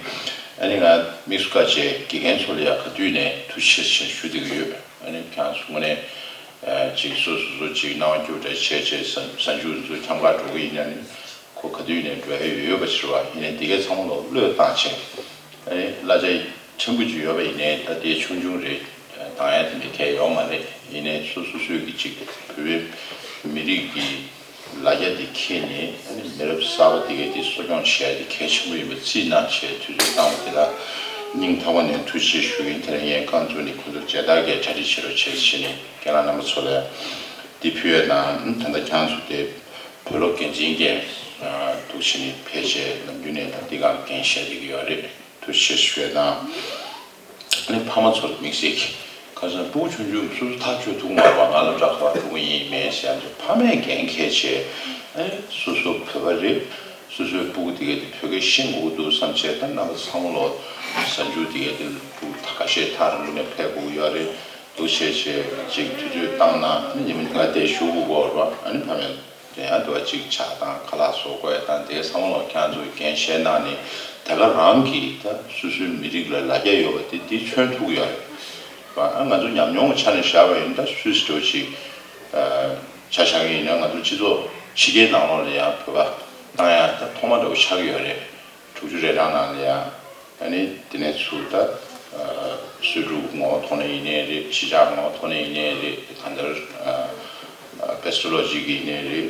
ཨ་ནི་ང་དམིགས་སུ་བཀར་བྱས་དགེ་རྒན་ཚོ་ལ་ཡང་ག་དུས་ནས་ཐུགས་རྗེ་ཆེ་ཞུ་བསྡད་ཀྱི་ཡོད། ཨ་ནི་ཁྱེད་རང་ཚོ་དངོས་གནས་ཅིག་སོ་སོ་སོ་ཅིག་སྣང་བ་སྐྱིད་པོ་འདྲ་བྱས་བྱས་གཟའ་མཇུག་ཚོ་འཁྱམ་ག་འགྲོ་གི་ཡིན་ན་ནི་ཁོ་ག་དུས་ནས་འགྲོ་ཡ་ཡོད་པ་ཕྱིར་བ་ཡིན་ནའི་འདི་གའི་ཚང་མ་ལོ་བློས་བཏང་བྱས། ཨ་ནི་གླ་ཆ་ཕྲན་བུ་ཅིག་ཡོད་པ་ཡིན་ནའི་ད་དེ་ཆུང་ཆུང་རེད། འདང་ཡ་དེ་འདྲ་གལ་ཡོད་མ་རེད། ཡིན་ནའི་སོ་སོ་སོས་ཀྱི་ཅིག་བོད་པའི་མི་རིགས་ཀྱི་ལ་རྒྱ་དེ་འཁྱེར་ནས་ཨ་ནི་མི་རབས་གསར་པ་དེ་གའི་དེ་གསོ་སྐྱོང་བྱེད་ཡ་དེ་གལ་ཆེན་པོ་ཡིན་པ་རྩིས་གནང་བྱས་དུས་ཚོད་བཏང་བ་དེ་ལ་སྙིང་ཐག་པ་ནས་ཐུགས་རྗེ་ཆེ་ཞུ་གི་ཡིན། དེ་ལ་ངས་རྐང་བཙུགས་ནས་ཁོང་ཚོར་མཇལ་དར་གྱི་གྲ་སྒྲིག་བྱེད་རོགས་བྱས་ཟེར་ནས་རྒན་ལགས་རྣམ་པ་ཚོ་ལ་འདི་ཕུལ་ཡ་དང་། ད་ལྟ་ཁྱེད་རང་ཚོ་དེ་བོད་སློབ་འགན་འཛིན་འགན་འདུག་བྱས་ནས་ཕལ་ཆེར་ནམ་རྒྱུན་ནས་ད་འདི་ག་ལ་འགན་བཞེས་བསྡད་ཀྱི་ཡོད་རེད། ཐུགས་རྗེ་ཆེ་ཞུ་ཡ་དང་། ཨ་ནི་ཕ་མ་ཚོར་དམིགས་བསལ་གྱིས་ཁ་སང་ཕྲུ་གུ་ཆུང་ཆུང་སོ་སོ་ཐག་གཅོད་ཐུབ་མ་རེད་པ། ང་སློབ་གྲྭ་ག་པར་འགྲོ་གི་ཡིན་མིན་ཟེར་ཡ་ཚོ་ཕ་མས་འགན་འཁྱེར་བྱས། ཨ་ནི་སོ་སོ་བོད་པ་རེད། སོ་སོའི་ཕྲུ་གུ་དེ་གས་དེ་བོད་སྐད་ཤེས་དགོས་ཀྱི་འདུག་བསམ་བྱས་ད་རྣམ་པ་ཚང་མ་ལོ་གཟའ་མཇུག་དེ་གས་དེ་ཕྲུ་གུ་ཁ་ཤས་ཐག་རིང་པོ་ནས་ཕེབས་དགོས་ཀྱི་ཡོད་རེད། འདུག་བྱས་བྱས་ཅིག་དུས་ཚོད་བཏང་ན་ཨ་ནི་ཉི་མ་ང་དེ་བཞུགས་དགོས་ཀྱི་ཡོད་རེད་པ། ཨ་ནི་ཕ་མས་དེ་ཡང་དུ་བ་གཅིག་ཆགས་དང་ཁ་ལག་བཟོ་དགོས་དང་དེ་ཚང་མ་ལོ་ཁྱེད་ཚོས་འགན་བཞེས་གནང་ནས་དེ་ག་རང་གིས་ད་སོ་སོའི་མི་རིགས་ལ་ལ་རྒྱ་ཡོད་པ་དེ་དེ་མཚོན་ཐུབ་ཀྱི་ཡོད་རེད་པ། ང་ཚོ་ཉམས་མྱོང་གི་ཆ་ནས་བཞག་པ་ཡིན་ད་སུད་སི་འདྲ་བོ་ཅིག་ཆ་བཞག་གི་ཡིན་ན་ང་ཚོ་སྤྱི་ཚོགས་ཕྱི་རྒྱལ་ནང་ལོགས་ལ་ཡང་བོད་པ་བཏང་ཡ་ད་ཐོག་མ་འདྲ་བོ་ཆགས་ཀྱི་ཡོད་རེད། དྲུག་ཅུ་རེ་གྲངས་ནང་ལ་ཡང་། ཨ་ནི་དེ་ནས་ཚུར་ད་གསོས་ཕྲུག་ངོ་བོ་ཐོག་ནས་ཡིན་ནའི་རེད། གཞིས་ཆགས་ངོ་བོ་ཐོག་ནས་ཡིན་ནའི་རེད། གང་ལྟར་པེ་སི་ཊོ་ལོ་ཇི་གི་ཡིན་ནའི་རེད།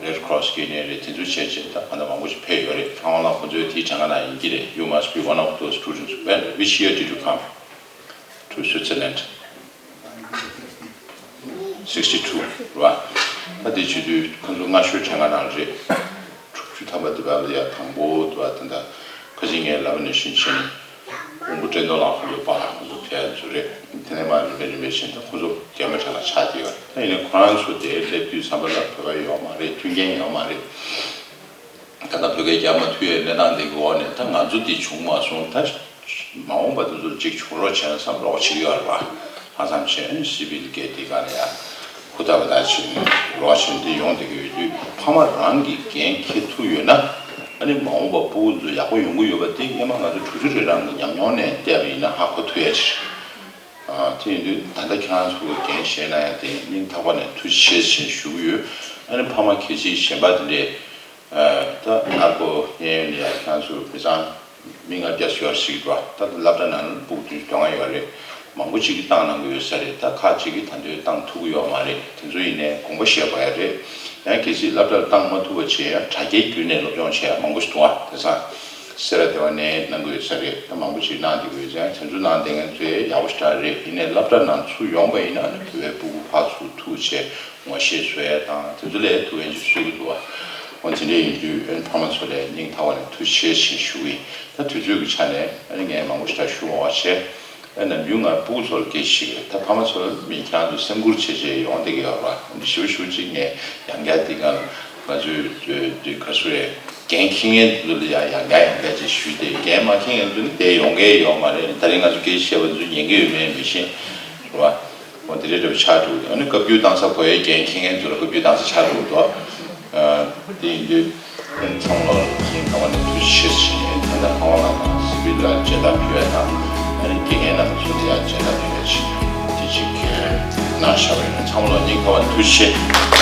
རེད་ཁི་རོ་སི་གི་ཡིན་ནའི་རེད། དེ་ཚོ་བྱས་བྱས་ད་གང་ལྟར་མང་པོ་ཞིག་ཕེབས་ཡོད་རེད། ཁ་སང་ལ་ཁོ་ཚོའི་དེའི་གྲངས་ཀ་ནང་ཡིན་གྱི་རེད། You must be one of those students. When, which year did you come to Switzerland? sixty two རེད་བ། ད་དེ་བྱེད་དུས་ཁོ་ཚོ་སྔ་ཤོས་གྲངས་ཀ་ནང་རེད། དྲུག་ཅུ་ཐམ་པ་དེ་བར་ལ་ཡ་དང་པོ་དུ་བ་དེ་འདྲ་ཁ་ཅིག་ངས་ལབ་ནས་ཤིན་ཆེན་ཀོང་པོ་བཀྲས་མཐོང་ལགས་ཁོ་ཚོ་པཱ་ལགས་ཁོ་ཚོ་ཕེབས་ཚོ་རེད། དེ་ནས་མར་རིམ་པས་རིམ་པས་བཞིན་ད་ཁོ་ཚོ་རྒན་པ་གྲས་ལ་ཆགས་བསྡད་ཡོད། ད་ཡིན་ནའི་ཁོ་རང་ཚོ་དེ་སླེབས་དུས་བསམ་པ་ལ་བོད་པ་ཡོད་མ་རེད། མཐུན་རྐྱེན་ཡོད་མ་རེད། ད་ལྟ་བོད་སྐད་རྒྱག་མ་ཐུབ་ཡའི་གནས་སྟངས་དེ་གི་འོག་ནས་ད་ང་ཚོ་འདི་བྱུང་མ་སོང་། ད་མ་འོངས་པ་དེ་ཚོར་གཅིག་བྱུང་རོགས་བྱས་ན་བསམ་རོགས་བྱེད་ཀྱི་ཡོད་རེད་པ། ལྷག་བསམ་བྱས་ནས་སི་བི་ལི་སྐད་དེ་ག་ནས་ཡང་ཧུར་ཐག་པ་ཐག་བྱས་ནས་རོགས་བྱས་ནས་འདི་ཡོང་བསྡད་ཀྱི་ཡོད་དུས་ཕ་མ་རང་གིས་འགན་འཁྱེར་ཐུབ་ཡོད་ན་ཨ་ནི་མ་འོངས་པ་ཕྲུ་གུ་ཚོ་ཡག་པོ་ཡོང་གི་ཡོད་པ་དེ་སྔོན་མ་ང་ཚོ་དྲུག་ཅུ་རེ་གྲངས་ཀྱི་ཉམས་མྱོང་ནས་བལྟས་པ་ཡིན་ན་ཧ་གོ་ཐུབ་ཡ་ཅིག་རེད། དེ་ཡིན་དུས་ད་ལྟ་ཁྱེད་རང་ཚོ་གི་འགན་བཞེས་གནང་ཡ་དེ་སྙིང་ཐག་པ་ནས་ཐུགས་རྗེ་ཆེ་ཞུ་གི་ཡོད། ཨ་ནི་ཕ་མ་གལ་སྲིད་གཞན་པ་དེ་འདྲས། ད་ཨ་ཁོ་གཡས་གཡོན་ལ་ཡ་ཁྱེད་ཚོ་མི་ཚང་མི་ལྔ་བརྒྱ་ཞིག་ཡོད་རེད་ཟེར་གྱི་འདུག་ད་སློབ་གྲྭ་ནང་ལ་ཕྲུ་གུ་བདུན་ཅུ་དོན་ལྔ་ཡོད་རེད། མང་པོ་ཅིག་གིས་བཏང་གནང་གི་ཡོད་ས་རེད། ད་ཁག་ཅིག་གིས་ད་དུང་བཏང་ཐུབ་ཀྱི་ཡོད་མ་རེད། དེ་ཚོ་ཡིན་ནའི་དགོངས་པ་བཞེས་དགོས་ཡ་རེད། ཡང་གལ་སྲིད་སློབ་གྲྭར་བཏང་མ་ཐུབ་པ་བྱས་ཡང་དྲ་རྒྱའི་བརྒྱུད་ནས་སློབ་སྦྱོང་བྱས་ཡ་མང་པོ་ཞིག་འདུག་ཨ། དེང་སང་སེ་ར་སྡེ་བ་ནས་གནང་གི་ཡོད་ས་རེད། ད་མང་པོ་ཅིག་གནང་བསྡད་ཀྱི་ཡོད་ཙང་དེ་ཚོ་གནང་བསྡད་མཁན་ཚོས་ཡག་པོ་ཞེ་དྲག་རེད། ཡིན་ནའི་སློབ་གྲྭ་ནང་ཚུར་ཡོང་པ་ཡིན་ན་ནི་བོད་པའི་ཕྲུ་གུ་ཕར་ཚུར་ཐུག་བྱས་ངོ་ཤེས་བཟོ་ཡ་དང་དེ་ཚོ་ལས་ཐུགས་ཕན་ཅིག་གསོས་ཀྱི་འདུག་བ། འོ་དེ་འདྲ་ཡིན་དུས་ཨ་ནི་ཕ་མ་ཚོ་ལ་སྙིང་ཐག་པ་ནས་ཐུགས་རྗེ་ཆེ་ཞུ་གི་ཡིན། ད་དུས་ཚོད་ཀྱི་ཆ་ནས་ཨ་ནི་ངས་མང་པོ་ཞེ་དྲག་ཞུ་མ་བ་བྱས། ཨ་ནམ་རྒྱུན་ང་ཕྲུ་གུ་ཚོ་ལ་སྐད་ཆ་བཤད་ཀྱི་ཡོད། ད་ཕ་མ་ཚོ་ལ་མི་ཁྱེད་རང་ཚོ་སེམས་ཁུར་བྱས་བྱས་ཡོང་བསྡད་ཀྱི་ཡོད་རེད་བ། འདི་ཞུ་ཞུ་ཅིག་ངས་ཡང་བསྐྱར་འདི་ག་ང་ཚོའི་འདི་ག་སུ་རེད། འགན་འཁྱེར་མཁན་ཚོ་ལ་ཡང་ཡང་བསྐྱར་ཡང་བསྐྱར་ཅིག་ཞུས་ཏེ། འགན་མ་འཁྱེར་མཁན་ཚོ་ནི་དེ་ཡོང་མཁན་ཡོད་མ་རེད། ད་རིང་ང་ཚོ་སྐད་ཆ་བཤད་པ་ཚོ་ཉན་གྱི་ཡོད་མེད་མི་ཤེས་རེད་བ། འོ་དེ་འདྲའི་འདྲ་བོ་ཆགས་འགྲོ་གི་འདུག་ཨ་ནི་བཀའ་བཀྱོན་བཏང་ས་གོ་ཡའི་འགན་འཁྱེར་མཁན་ཚོ་ལ་བཀའ་བཀྱོན་བཏང་ས་ཆགས་འགྲོ་གི་འདུག་དེ་ཡིན་དུས་ཚང་མ་ལ་སྙིང་ཐག་པ་ནས་ཐུགས་རྗེ་ཆེ་ཞུ་ཡིན། ད་ལྟ་ཁང་བ་ནང་དང་སི་བི་ལ་མཇལ་དར་ཕུལ་བ་དང་ཨ་ནི་དགེ་རྒན་རྣམ་པ་ཚོ་ལ་ཡང་མཇལ་དར་ཕུལ་བ་ཞིག་དེ་གཅིག་གལ། གནང་བཞག་པ་ཡིན་ན་ཚང་མ་ལ་སྙིང་ཐག་པ་ནས་ཐུགས་རྗེ་ཆེ།